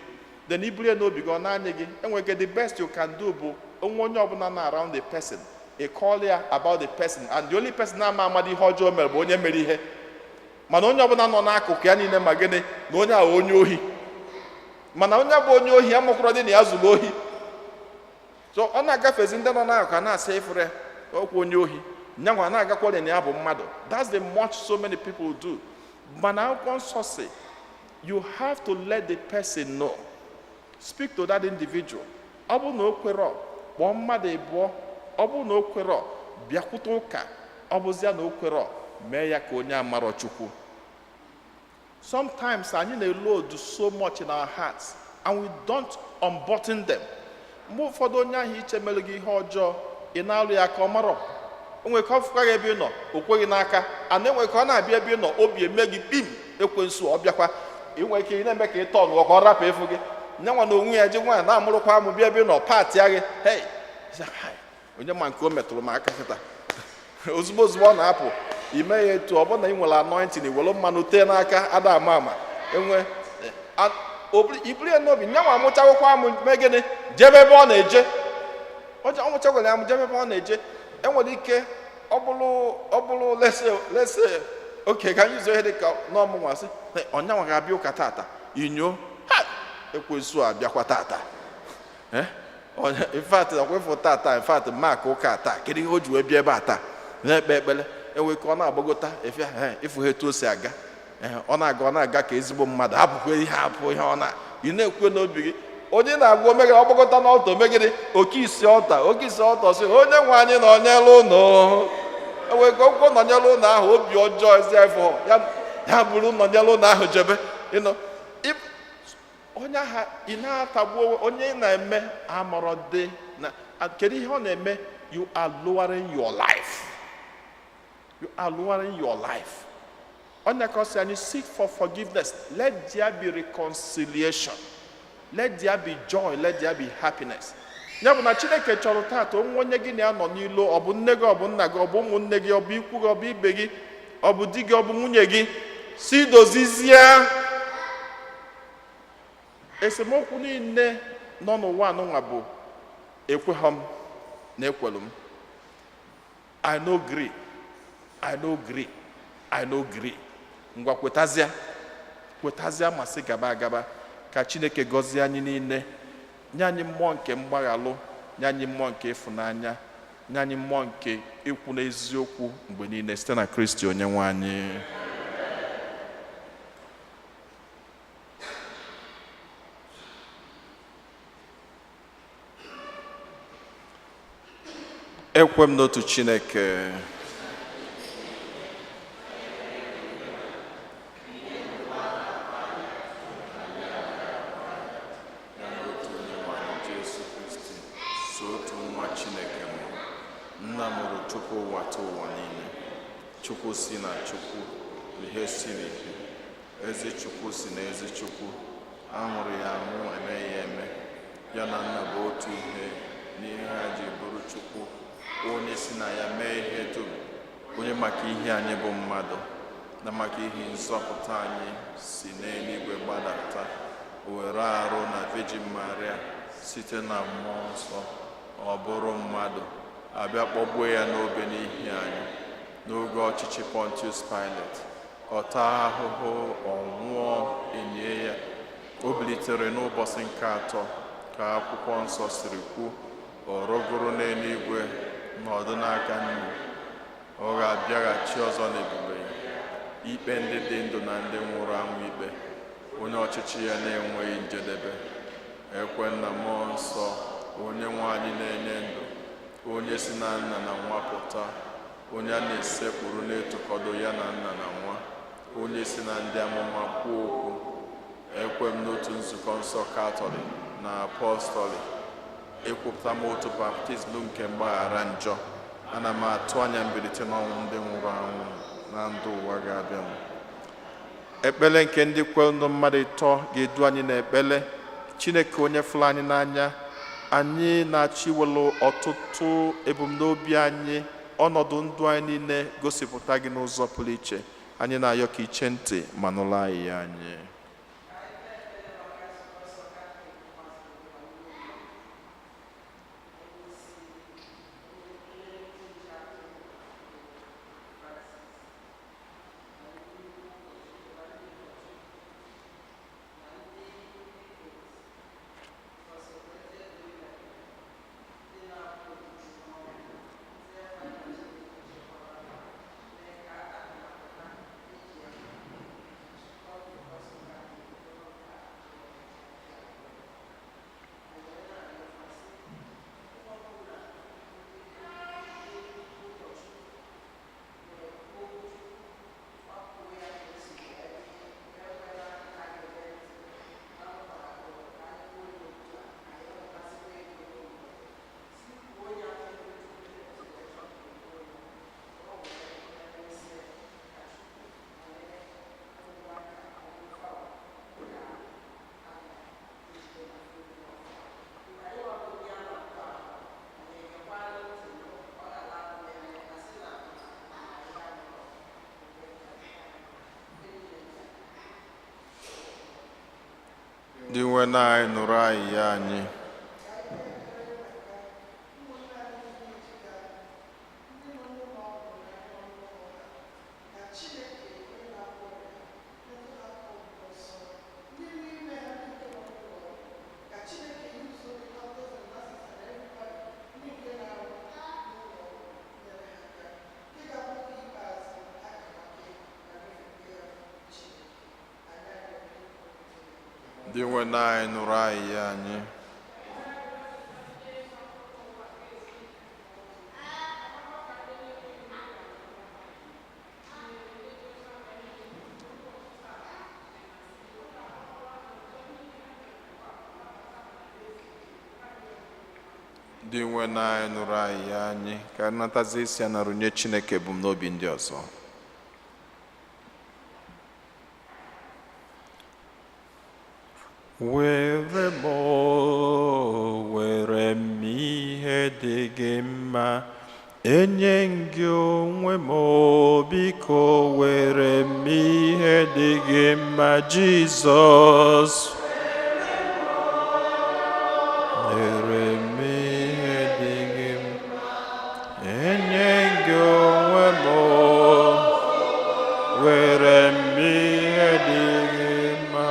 Then iburu ya n'obi gị, ọ na-anya gị. Enwere the best you can do bụ onwe onye ọbụla na around the person, ị call ya about the person. And the only person na-ama amadi ihe ọjọọ mere bụ onye mere ihe, mana onye ọbụla nọ n'akụkụ ya niile ma gịnị? Na onye ahụ onye ohi. Mana onye bụ onye ohi amakwụrọ dị na ya zuru ohi. So ọ na-agafezi, ndị nọ n'akụkụ a na-asa efere okwu onye ohi nyanwa na-agakwa na ya bụ mmadụ. That's the much so many people do. Mana Akwụkwọ Nsọ si you have to let the person know, speak to that individual. Ọ bụrụ na o kwerọ, kpọọ mmadụ ịbụọ. Ọ bụrụ na o kwerọ, bịakwute ụka. Ọ bụzia na o kwerọ, mee ya ka onye amarọ Chukwu. Sometimes anyị na-load so much in our hearts and we don't unbutton them. Mgbe ụfọdụ onye ahụ iche mere gị ihe ọjọọ, ị na-alụ ya ka ọ marọ. O nwere ka ọ fụkwa gị ebe ị nọ, o kweghị n'aka ana. Enwere ka ọ na-abịa ebe ị nọ, obi eme gị kpim, ekwensu ọ bịakwa. Ị nwere ike ị na-eme ka ị tọọ ka ọ rapụ ịfụ gị. Nyanwa na onwe ya ji nwaanyị na-amụrụkwa amụ bịa ebe ị nọ, paati ya gị. Hey, sị, "Hai, onye ma nke o metụrụ m aka kịta." Ozugbo ozugbo ọ na-apụ, ime ya etu ọ bụrụ na ị nwere anointing, i were mmanụ tee n'aka. Ada ama ama enwe iburu ya n'obi. Nyanwa amụchagokwa amụ, mee gịnị? Jebe ebe ọ na-eje. Ọ mụchagoro ya amụ, jebe ebe ọ na-eje. Enwere ike ọ bụrụ lese oke ka anyị zuo ihe dị ka n'ọmụnwa, sị, "Hey, ọnyanwa ga-abịa ụka tata." Inyo ha, ekwensu abịakwa tata. Eh? In fact, ọkwefu tata, in fact, mark ụka taa, kedu ihe o ji wee bịa ebe a taa? Na-ekpe ekpere, enwe ka ọ na-agbagota efe ịfụ ha etu o si aga. Ọ na-aga, ọ na-aga ka ezigbo mmadụ, hapụkwa ihe, hapụ ihe ọ na ị na-ekwe n'obi gị. Onye na-agwa omegịrị ọgbakọta n'ọlta omegịrị oke isi ọlta oke isi ọlta sị onye nwe anyị nọnyere ụnụ ewee ka okwu nọnyere ụnụ ahụ obi ọjọọ ezi afọ ya ya bụrụ nọnyere ụnụ ahụ jebe ịnọ onye agha ị na-atagbu onwe onye ị na-eme amọrọ dị na kedu ihe ọ na-eme? You are lowering your life. You are lowering your life. Onye ka ọ sị anyị seek for forgiveness. Let there be reconciliation, let there be joy, let there be happiness. Ya bụ na Chineke chọrọ taata onwe onye gị na ya nọ n'ilo, ọ bụ nne gị, ọ bụ nna gị, ọ bụ ụmụnne gị, ọ bụ ikwu gị, ọ bụ ibe gị, ọ bụ di gị, ọ bụ nwunye gị, si dozizie esemokwu niile nọ n'ụwa anụnwa bụ ekweghọ m na ekwelu m. I no gree, I no gree, I no gree. Ngwa kwetazịa, kwetazịa ma sị gaba agaba. Ka Chineke gọzie anyị niile, nye anyị mmụọ nke mgbaghalụ, nye anyị mmụọ nke ịfụnanya, nye anyị mmụọ nke ikwu n'eziokwu mgbe niile, site na Kristi onye nwe anyị. Ekwe m n'otu Chineke, ya na otu Onyenwe anyị Jesu Kristi, so otu nwa Chineke mụrụ, nna mụrụ tupu ụwa tụ ụwa niile, Chukwu si na Chukwu, ihe siri ike, ezi Chukwu si na ezi Chukwu, a mụrụ ya amụ, emeghị ya eme, ya na nna bụ otu ihe n'ihe ha ji bụrụ Chukwu, onye si na ya mee ihe dum, onye maka ihe anyị bụ mmadụ na maka ihe nzọpụta anyị si n'eluigwe gbadata, were arụ na Virgin Maria site na mmụọ nsọ ọ bụrụ mmadụ, abịa kpọgbuo ya n'obe n'ihi anyị. N'oge ọchịchị Pontius Pilate, ọ taa ahụhụ, ọ nwụọ, enye ya. O bilitere n'ụbọchị nke atọ ka akwụkwọ nsọ siri kwu, ọ rọgoro n'eluigwe nọdụ n'aka nna. Ọ ga-abịaghachi ọzọ n'ebube ya, ikpe ndị dị ndụ na ndị nwụrụ anwụ ikpe, onye ọchịchị ya na-enweghị njedebe. Ekwe na mmụọ nsọ, onye nwe anyị na-enye ndụ, onye si na nna na nwa pụta, onye a na-esekpuru na-etokọdo ya na nna na nwa, onye si na ndị amụma kwuo okwu. Ekwe m n'otu nzukọ nsọ Katọlik na apọstọlik. Ekwupụta m otu baptizim nke mgbaghara njọ. Ana m atụ anya mbilite n'ọnwụ ndị nwụrụ anwụ na ndụ ụwa ga-abịa. Ekpele nke ndị kwere ndụ mmadụ ịtọ ga-edu anyị n'ekpele. Chineke onye fụrụ anyị n'anya, anyị na-achọ iwelu ọtụtụ ebumnobi anyị, ọnọdụ ndụ anyị niile gosipụta gị n'ụzọ pụrụ iche. Anyị na-ayọ ka iche ntị ma nụrụ anyị ya anyị. Ndị nwe anyị, nụrụ anyị ya anyị. Dị nwe anyị nụrụ anyị anyị. Dị nwe anyị nụrụ anyị anyị ka natazi isi a narụ nye Chineke ebumnobi ndị ọzọ. Were m o, were m ihe dị gị mma, enye m gị onwe m o, biko were m ihe dị gị mma, Jizọs. Were m ihe dị gị mma, enye m gị onwe m o, were m ihe dị gị mma.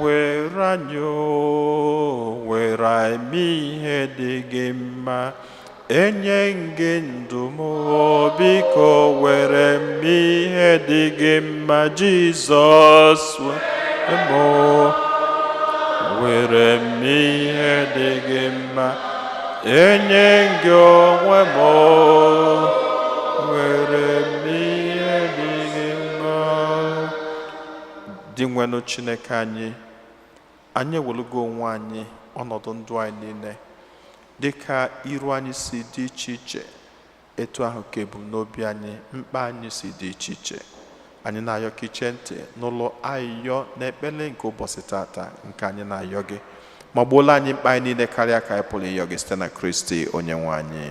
Were anyị o, were anyị ihe dị gị mma, enye m gị ndụ m o, biko were m ihe dị gị mma, Jizọs. Were m o, were m ihe dị gị mma, enye m gị onwe m o, were m ihe dị gị mma. Dị nwenụ Chineke anyị, anyị ewelugo onwe anyị ọnọdụ ndụ anyị niile dịka iru anyị si dị iche iche, etu ahụ ka ebumnobi anyị, mkpa anyị si dị iche iche. Anyị na-ayọ ka iche ntị n'ụlọ ayịyọ na ekpere nke ụbọchị tata nke anyị na-ayọ gị, ma gbuola anyị mkpa anyị niile karịa ka anyị pụrụ ịyọ gị site na Kristi onye nwe anyị.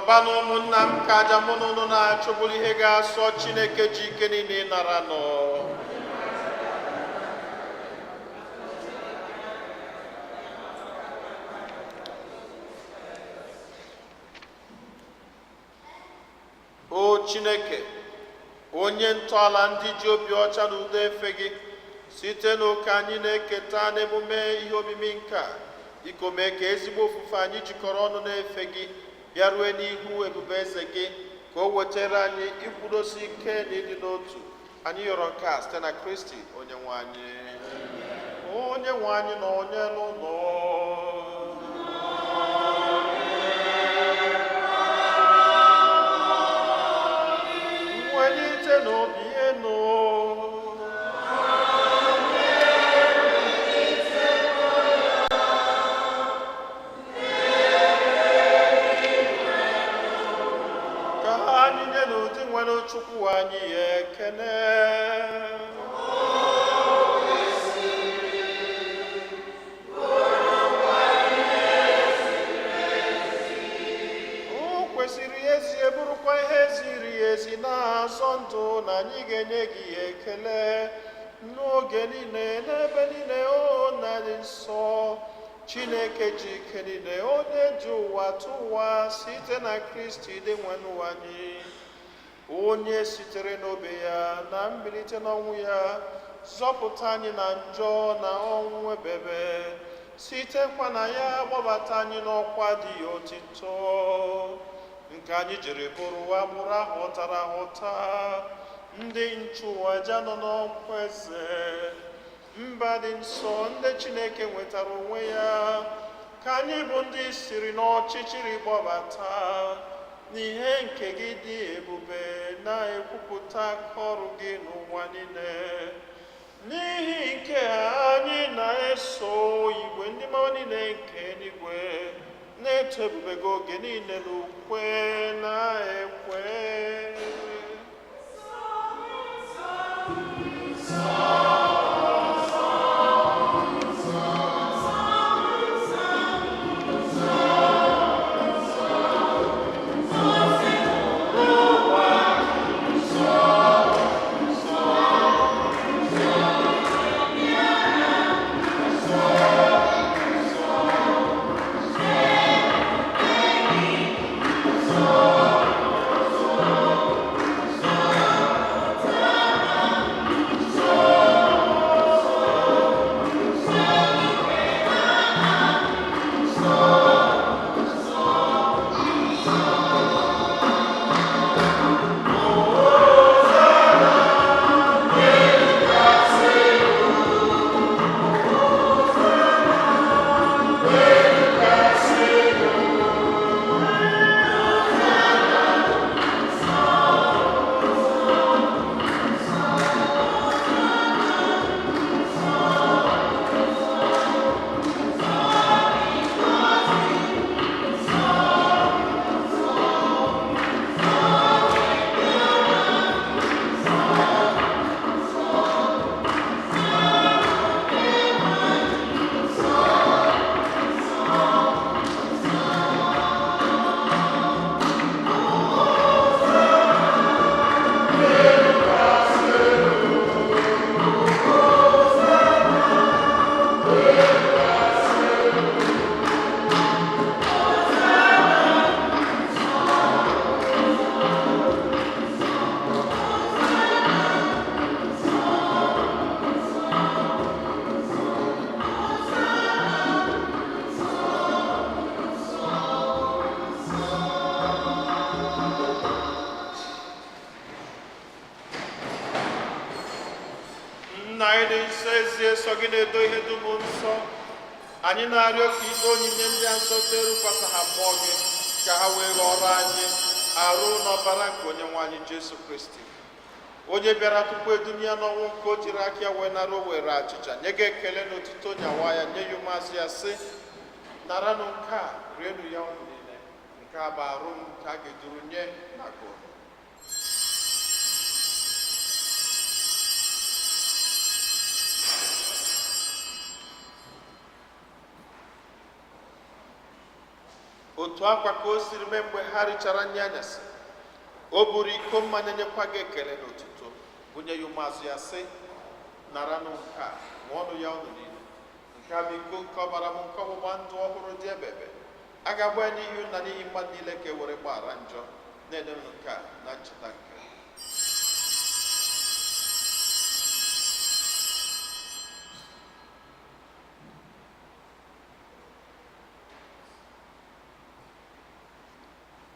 Yọbanụ ụmụnna m ka aja mụ na unu na-achụ bụrụ ihe ga-asọ Chineke ji ike niile nara nọ. O Chineke, onye ntọala ndị ji obi ọcha na udo efe gị, site n'oke anyị na-eketa n'emume ihe omimi nke a, biko mee ka ezigbo ofufe anyị jikọrọ ọnụ na-efe gị bịarue n'ihu ebube eze gị, ka o wetara anyị ikwudosi ike na ịdị n'otu. Anyị yọrọ nke a site na Kristi onye nwe anyị. Onye nwe anyị na onye n'ụlọ. Mwelite n'obi enu. Ka anyị nye n'ụdị nwere Chukwu anyị ya ekene. O kwesịrị ezie, bụrụkwa ihe ziri ezi na-azọ ndụ, na anyị ga-enye gị ekele n'oge niile n'ebe niile, o nna dị nsọ, Chineke ji ike niile, onye ji ụwa tụwa, site na Kristi dị nwenụ anyị, onye sitere n'obe ya na mbilite n'ọnwụ ya zọpụta anyị na njọ na ọnwụ ebebe, sitekwa na ya gbabata anyị n'ọkwa dị ya otito, nke anyị jiri bụrụ agbụrụ ahụtara ahụta, ndị nchụaja nọ n'ọkwa eze, mba dị nsọ, ndị Chineke nwetara onwe ya, ka anyị bụ ndị siri n'ọchịchịrị gbabata n'ihe nke gị dị ebube, na-ekwupụta aka ọrụ gị n'ụwa niile. N'ihi nke a anyị na-eso igwe ndị mmanwụ niile nke eluigwe na-eto ebube gị oge niile n'ukwe na-ekwe. Nna anyị dị nsọ, ezie sọ gị na-edo ihe dum nsọ, anyị na-arịọ ka ido onyinye ndị a nsọ terukwasa ha mmụọ gị, ka ha wee ghọrọ anyị arụ na ọbara nke onye nwe anyị Jesu Kristi, onye bịara tupu edunye ya n'ọnwụ nke o jiri aka ya wee nara. O were achịcha, nye gị ekele na otuto, nyawa ya, nye ya ụmụazụ ya, sị: "Naranụ nke a, rienụ ya unu niile. Nke a bụ arụ m nke a ga-eduru nye maka unu." Otu akwa ka o siri mee mgbe ha richara nri anyasị, o buru iko mmanya, nyekwa gị ekele na otuto, bunye ya ụmụazụ ya, sị: "Naranụ nke a, ṅụọnụ ya unu niile. Nke a bụ iko nke ọbara m, nke ọgbụgba ndụ ọhụrụ dị ebebe. A ga-agba ya n'ihi unu na n'ihi mmadụ niile ka e were gbaghara njọ. Na-enye m nke a na ncheta nke m."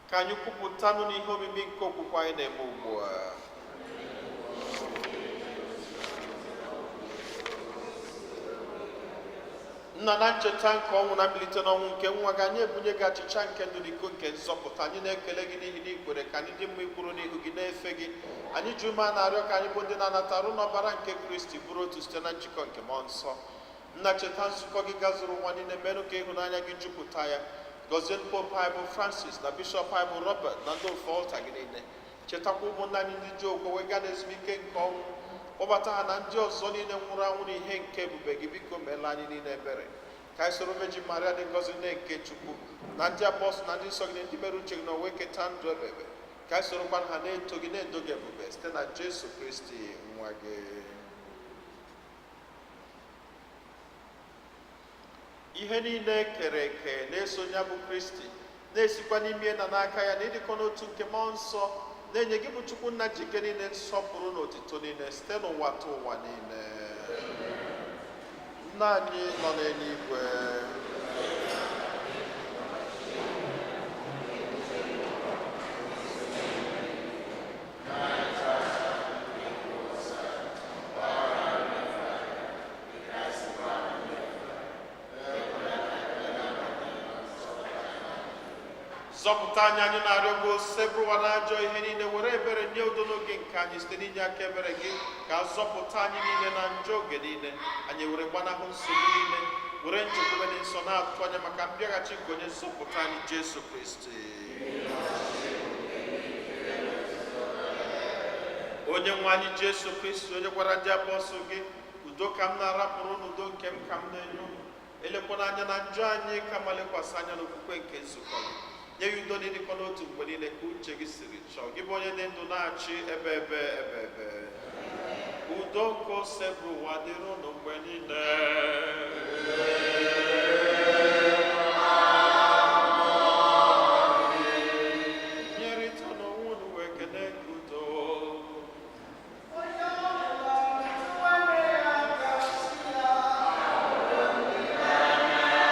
Ka anyị kwupụtanụ n'ihe omimi nke okwukwe anyị na-eme ugbu a. Nna, na ncheta nke ọnwụ na mbilite n'ọnwụ nke nwa gị, anyị ebunye gị achịcha nke ndụ na iko nke nzọpụta. Anyị na-ekele gị n'ihi na ikwere ka anyị dị mma ikwuru n'ihu gị na-efe gị. Anyị ji ume a na-arịọ ka anyị bụ ndị na-anata arụ n'ọbara nke Kristi bụrụ otu site na njikọ nke Mmụọ Nsọ. Nna, cheta nzukọ gị gazuru ụwa niile, merụ ka ịhụnanya gị jupụta ya. Gọzie Pope anyị bụ Francis, na Bishọp anyị bụ Robert, na ndị ofe ọlta gị niile. Chetakwa ụmụnna anyị ndị ji okwe wee gaa n'ezumike nke ọnwụ. Kpọbata ha na ndị ọzọ niile nwụrụ anwụ n'ihe nke ebube gị. Biko meela anyị niile ebere, ka anyị soro Virgin Maria dị ngọzi, nne nke Chukwu, na ndị apọstụl na ndị nsọ gị, ndị mere uche gị na onwe keta ndụ ebebe, ka anyị sorokwa ha na-eto gị, na-edo gị ebube, site na Jesu Kristi nwa gị. Ihe niile kere eke na-eso ya bụ Kristi, na-esikwa n'ime na n'aka ya, na ịdịkọ n'otu nke Mmụọ Nsọ, na-enye gị bụ Chukwu Nna ji ike niile nsọpụrụ na otito niile site n'ụwa ta ụwa niile. Nna anyị nọ n'eluigwe, zọpụta anyị, anyị na-arịọ gị, Osebụrụwa, na ajọ ihe niile. Were ebere nye udo n'oge nke anyị. Site n'inye aka ebere gị, ka a zọpụta anyị niile na njọ oge niile, anyị were gbanahụ nsogbu niile, were nchekwube dị nsọ na-atụ anya maka mbịaghachi nke onye nzọpụta anyị Jesu Kristi. Onye nwe anyị Jesu Kristi, onye gwara ndị apọstụl gị, "Udo ka m na-arapụrụ unu, udo nke m ka m na-enye unu," elekwana anya na njọ anyị, kama lekwasị anya n'okwukwe nke nzukọ gị. Nye ya udo na ịdịkọ n'otu mgbe niile ka uche gị siri chọọ, gị bụ onye dị ndụ na-achị ebe ebe ebe ebe. Udo nke Osebụrụwa dịrị unu mgbe niile. Nyerịta n'onwe unu wee kene nke udo. Onye ọbụla metụ nwanne ya aka, sị ya, onye ọbụla metụ ibe ya.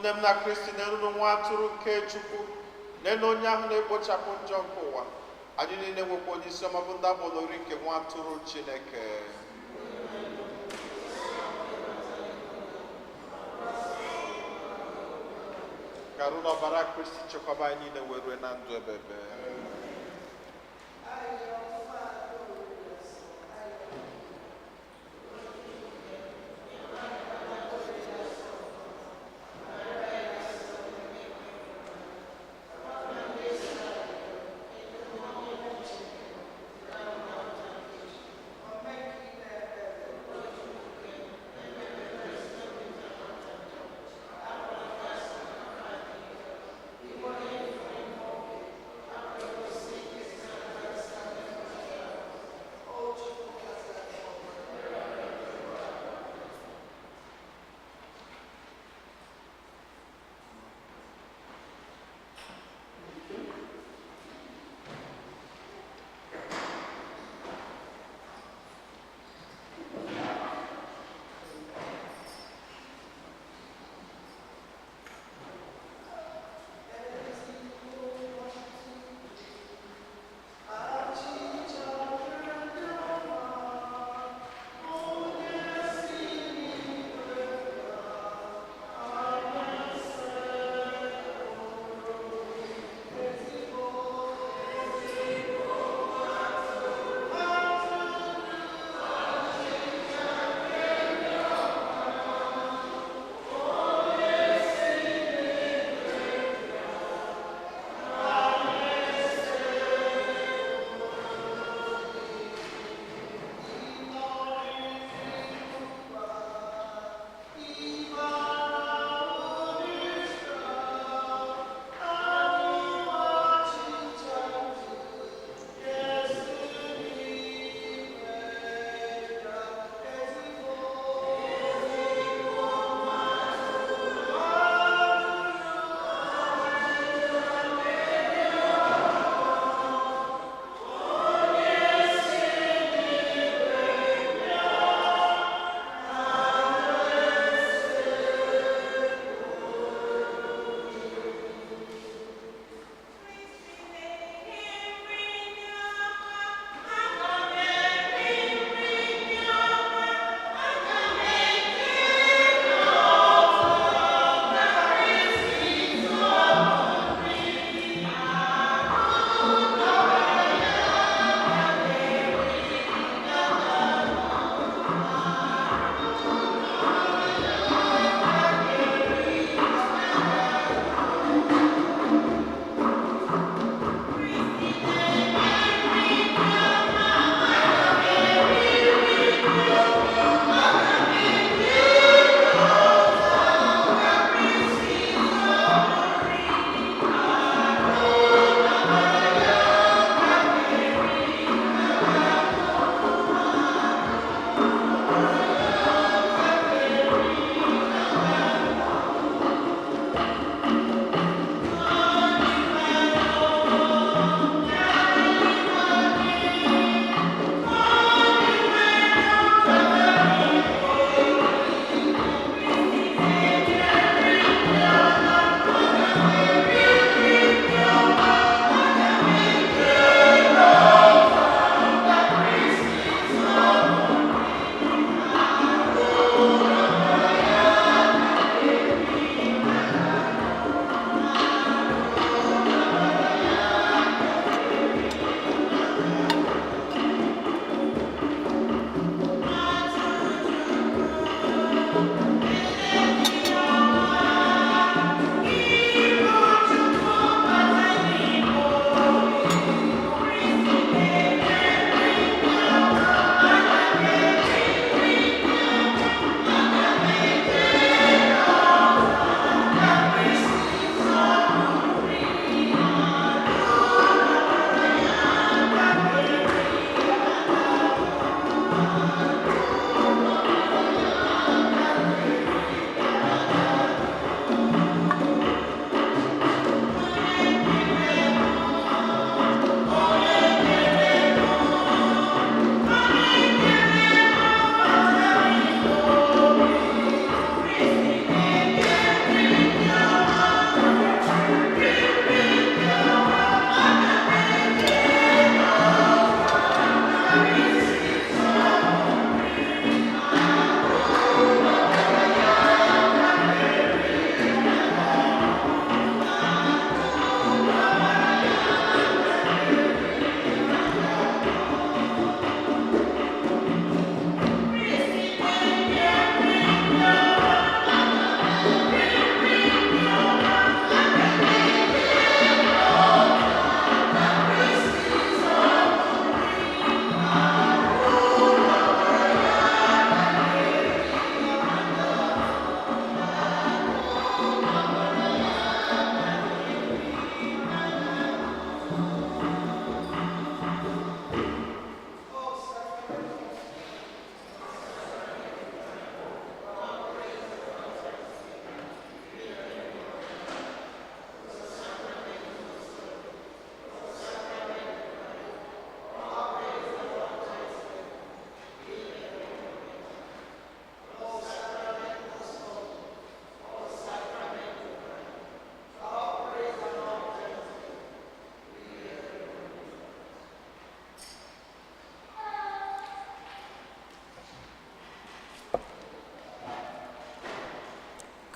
Ụmụnne m na Kristi, na-eruru nwa atụrụ nke Chukwu, n'elu onye ahụ na-ekpochapụ njọ nke ụwa. Anyị niile nwekwa onye isi ọma bụ ndị agbọlori nke nwa atụrụ Chineke. Ka arụ na ọbara Kristi chekwaba anyị niile wee rue na ndụ ebebe.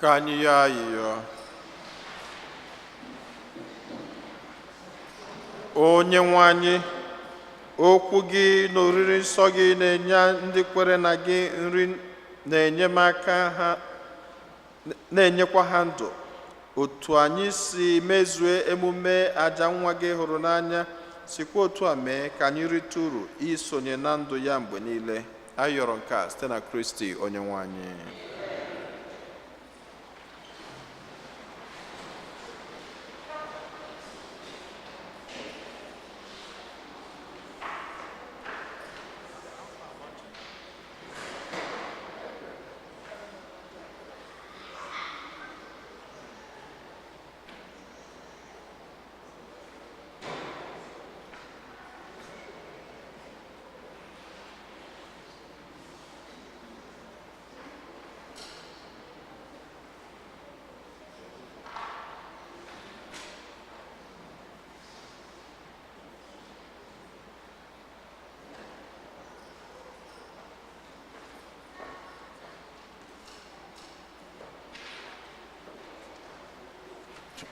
Ka anyị yọọ ayịyọ. Onye nwe anyị, okwu gị na oriri nsọ gị na-enye ndị kwere na gị nri na-enyemaka ha, na-enyekwa ha ndụ. Otu anyị si mezue emume aja nwa gị hụrụ n'anya, sikwa otu a mee ka anyị rite uru isonye na ndụ ya mgbe niile. Anyị yọrọ nke a site na Kristi onye nwe anyị.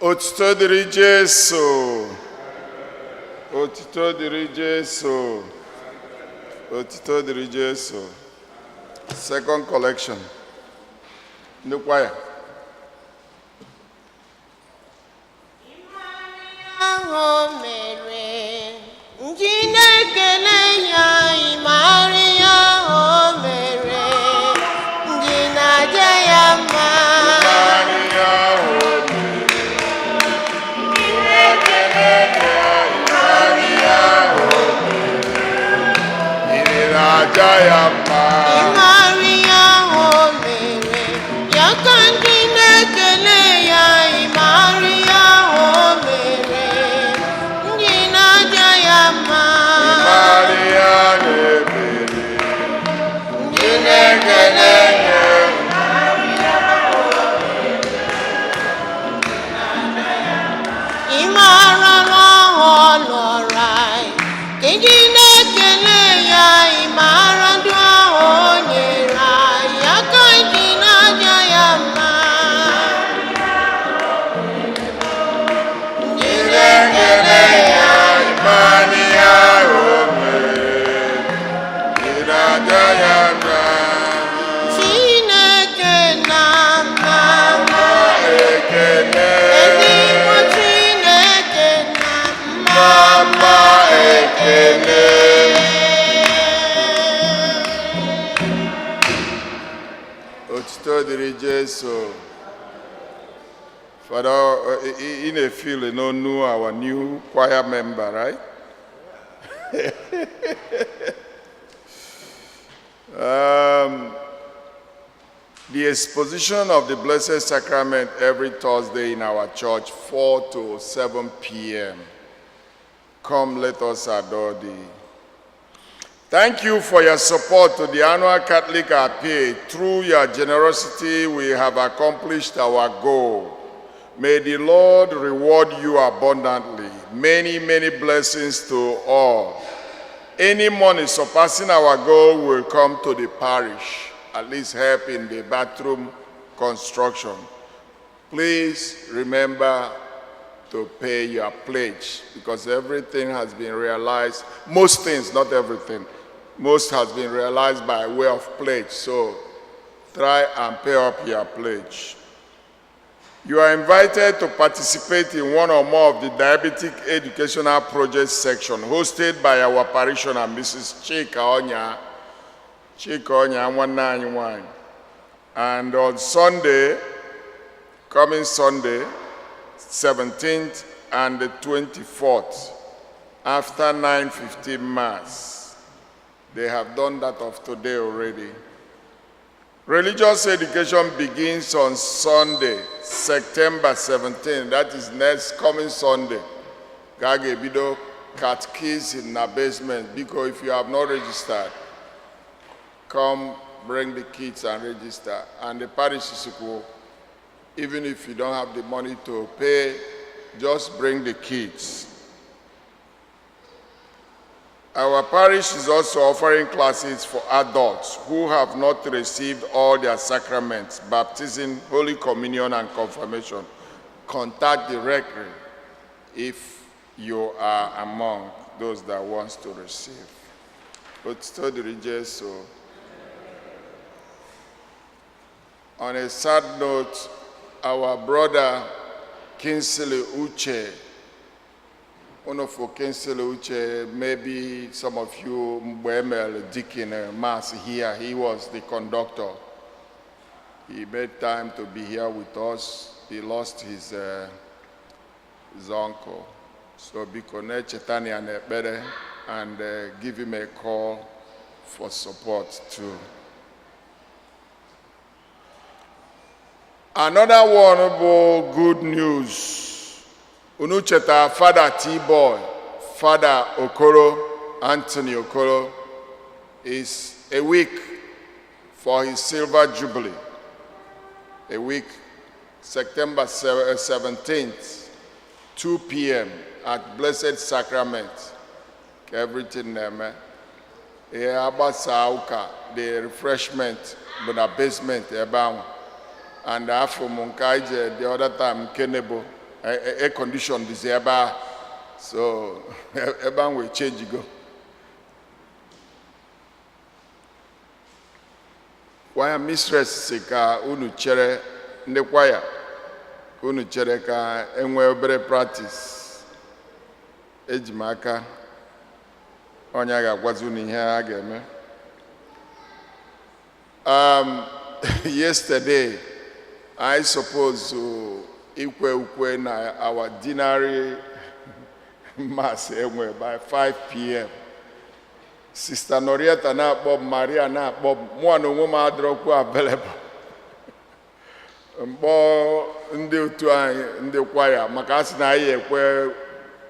Otuto dịrị Jesu. Otuto dịrị Jesu. Otuto dịrị Jesu. Second collection. Ndị kwaya. Ahụ mere ndị na-ekele ya, ịmara ya o mere ndị na-aja ya mma. Maria o mere, na-aja ya mma. Ịmara ya o mere ya ka ndị na-ekele ya, ịmara ya o mere ndị na-aja ya mma. Maria na-ebere. Ndị na-ekele ya. Ị mara na ọ lụrụ anyị, ka gị na-ekele ya, ị mara ndụ ahụ o nyere anyị, ya ka ji na-aja ya mma. Ndị na-ekele ya. Maria o mere, ị na-aja ya mma. Chineke na mma, Ekele. ezigbo Chineke na mma. Mama ekele. Otuto dịrị Jesu. Father, ị na-efeel n'onu our new choir member, right? The exposition of the Blessed Sacrament every Thursday in our church, 4 to 7 p.m. Come, let us adore thee. Thank you for your support to the annual Catholic Appeal. Through your generosity, we have accomplished our goal. May the Lord reward you abundantly. Many, many blessings to all. Any money surpassing our goal will come to the parish, at least help in the bathroom construction. Please remember to pay your pledge because everything has been realized. Most things, not everything, most has been realized by way of pledge. So try and pay up your pledge. You are invited to participate in one or more of the Diabetic Educational Project section hosted by our parishioner, Mrs. Chika Onya. Chika Onya, 191. And on Sunday, coming Sunday, 17th and the 24th, after 9:15 Mass. They have done that of today already. Religious education begins on Sunday, September 17th. That is next coming Sunday. Ka a ga-ebido catechism na basement. Because if you have not registered, come bring the kids and register. And the parish is equal. Even if you don't have the money to pay, just bring the kids. Our parish is also offering classes for adults who have not received all their sacraments, baptism, Holy Communion, and confirmation. Contact the rectory if you are among those that wants to receive. Otito dịrị Jesu. On a sad note, our brother Kingsley Uche, one of Kingsley Uche, maybe some of you mgbe emere deacon mass here, he was the conductor. He made time to be here with us. He lost his uncle. So biko na-echeta ya n'ekpere and give him a call for support too. Another one bụ good news. Unu cheta Father T-Boy, Father Okoro, Anthony Okoro, is a week for his silver jubilee. A week, September 17th, 2 p.m. at Blessed Sacrament. Ka everything na-eme. Ihe agbasa ụka, the refreshment bụ na basement ebe ahụ. And afọ m nke anyị je the other time nke nebo air condition dịzi ebe a, so ebe ahụ wee change go. Choir mistress si ka unu chere, ndị kwaya, ka unu chere ka enwee obere practice. Eji m aka onye a ga-agwazi unu ihe a ga-eme. Yesterday I suppose to ikwe ukwe na our deanery mass enwe by 5 p.m. Sister Norieta na-akpọ m, Maria na-akpọ m, mụa na onwe m adịrọkwu available. Mkpọ ndị otu anyị, ndị kwaya, maka a sị na anyị ekwe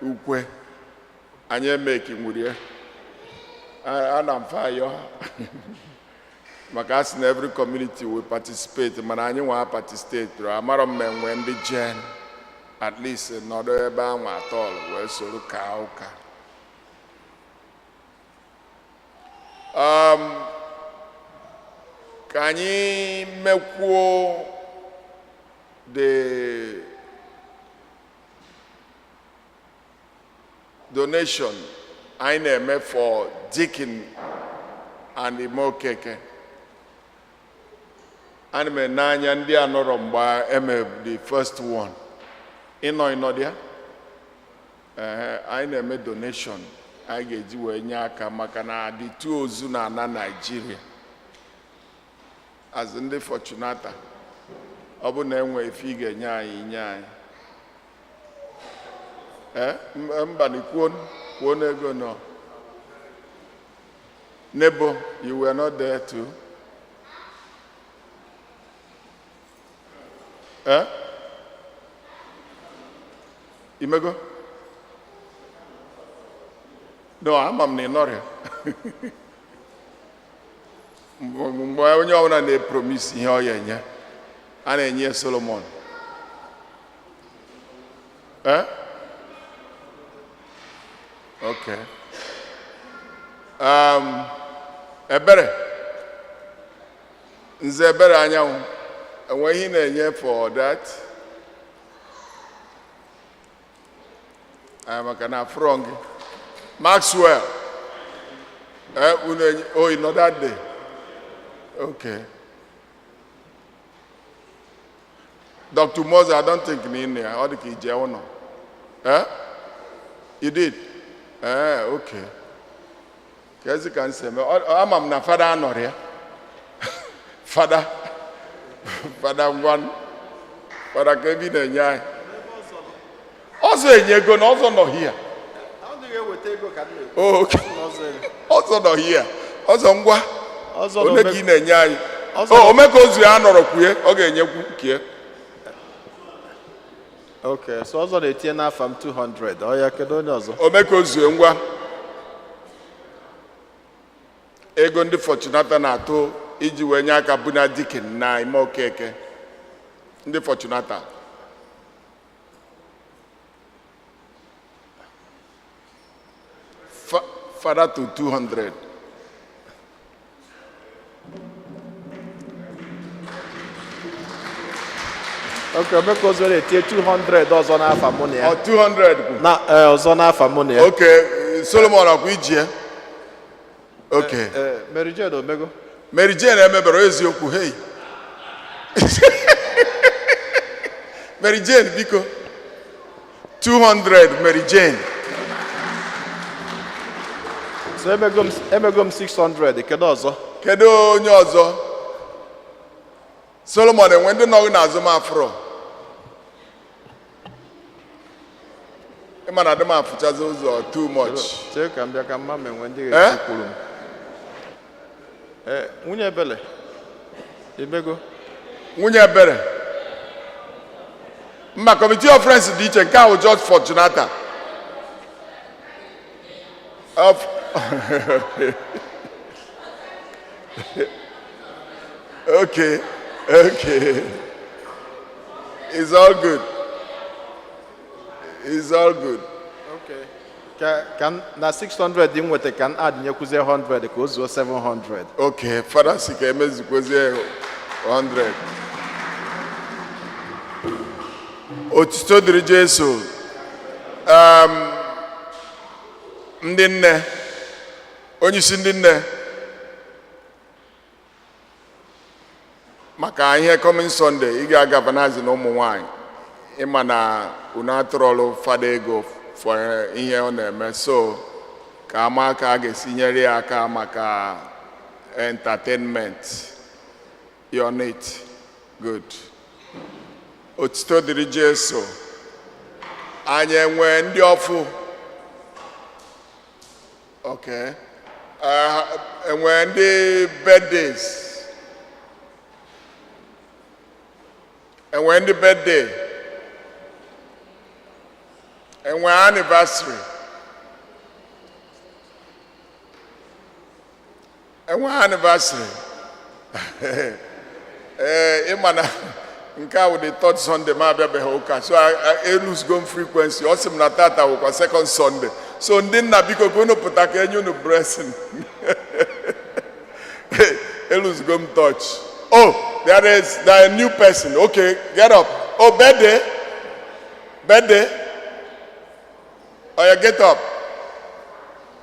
ukwe, anyị emeki nwurie. Ana m fa ayọ ha. Maka a sị na every community will participate, mana anyị nwa participate amara m ma enwe ndị jen at least nọdụ ebe ahụ atọl wee soro kaa ụka. Ka anyị mekwuo the donation anyị na-eme for Deacon and Ime Okeke. Ana m ene anya ndị a nọrọ mgbe eme the first one. Ịnọ ịnọdụ ya. Ee, anyị na-eme donation anyị ga-eji wee nye aka maka na adịtụ ozu na ana Naijiria. As ndị Fortunata, ọ bụ na enwe ife ị ga-enye anyị, nye anyị. Ee, mba na kwuo kwuo n'ego nọ. Nebo, you were not there too. Eh? Imego? No, ama m na ị nọrịa. Mgbe onye ọbụla na-epromise ihe ọ ya enye, a na-enye Solomon. Eh? Okay. Ebere. Nze Ebere Anyanwụ, enwe ihe ị na-enye for that? Ah, maka na afụrọ gị. Maxwell. Eh, unu enye, oh, you know that day. Okay. Dr. Moza, I don't think na ị nọ ya, ọ dị ka ije ụnọ. Eh? You did? Eh, okay. Ka ezi ka m si eme, ama m na fada anọrọ ya. Fada, fada ngwan, fada ka ebe ị na-enye anyị. Ọzọ enye ego na ọzọ nọ here. Ọ dịghị eweta ego ka m na-ekwu. Oh, okay. Ọzọ ego. Ọzọ nọ here. Ọzọ ngwa, Ọzọ one na ka ị na-enye anyị? Ọzọ Oh, na- ome ka ozu ya nọrọ kwue, ọ ga-enyekwu kie. Okay, so ọzọ na-etinye n'afa m 200. Ọ ya, kedu onye ọzọ? Ome ka ozue ngwa. Ego ndị Fortunata na-atụ iji wee nye aka buna deacon na Ime Okeke. Ndị Fortunata. Father to 200. Ok, omeka ọzọ na-etinye 200 ọzọ n'afa mụ na ya. Or 200 kwu. Na eh, ọzọ n'afa mụ na ya. Okay, Solomon ọkwa iji ya? Okay. Eh, Mary Jane omego. Mary Jane emebere eziokwu, hey. Mary Jane, biko. 200 Mary Jane. So emego m 600, kedu ọzọ? Kedu onye ọzọ? Solomon enwe ndị nọ n'azụ m afụrọ. Ịma na adị m afụchazi ụzọ too much. Chee ka m bịa ka mma ma enwe ndị Eh? ga-ekwuru m. Eh, nwunye Ebele, imego. Nwunye Ebere. Mba, committee of friends dị iche nke ahụ George Fortunata. Of Okay, okay. It's all good. It's all good. Okay. Ka m na 600 dị m nweta ka m adịnyekwuzie 100 ka o zuo 700. Okay, Father si ka emezukwezie 100. Otuto dịrị Jesu. Ndị nne, onyeisi ndị nne, maka ihe coming Sunday, ị ga-agavanazi na ụmụ nwanyị, ịma na unu atụrọlụ fada ego for ihe ọ na-eme, so ka ama ka a ga-esi nyere ya aka maka entertainment. You're on it. Good. Otuto dịrị Jesu. Anyị enwee ndị ọfụ. Okay. Enwee ndị birthdays. Enwee ndị birthday. Enwee anniversary. Enwee anniversary. Ee, ịma na nke a wụ the third Sunday ma abịabeghị ụka, so eluzgo m frequency. Ọ sị m na tata wụkwa second Sunday, so ndị nna, biko, ka unu pụta ka enye unu blessing. Eluzgo m touch. Oh, there a new person. Okay, get up. Oh, birthday, birthday. Oh yeah, get up.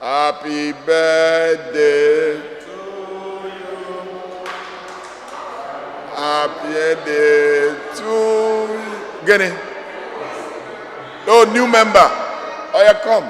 Happy birthday. Happy birthday to gịnị? Oh, new member. Oh, yeah, come.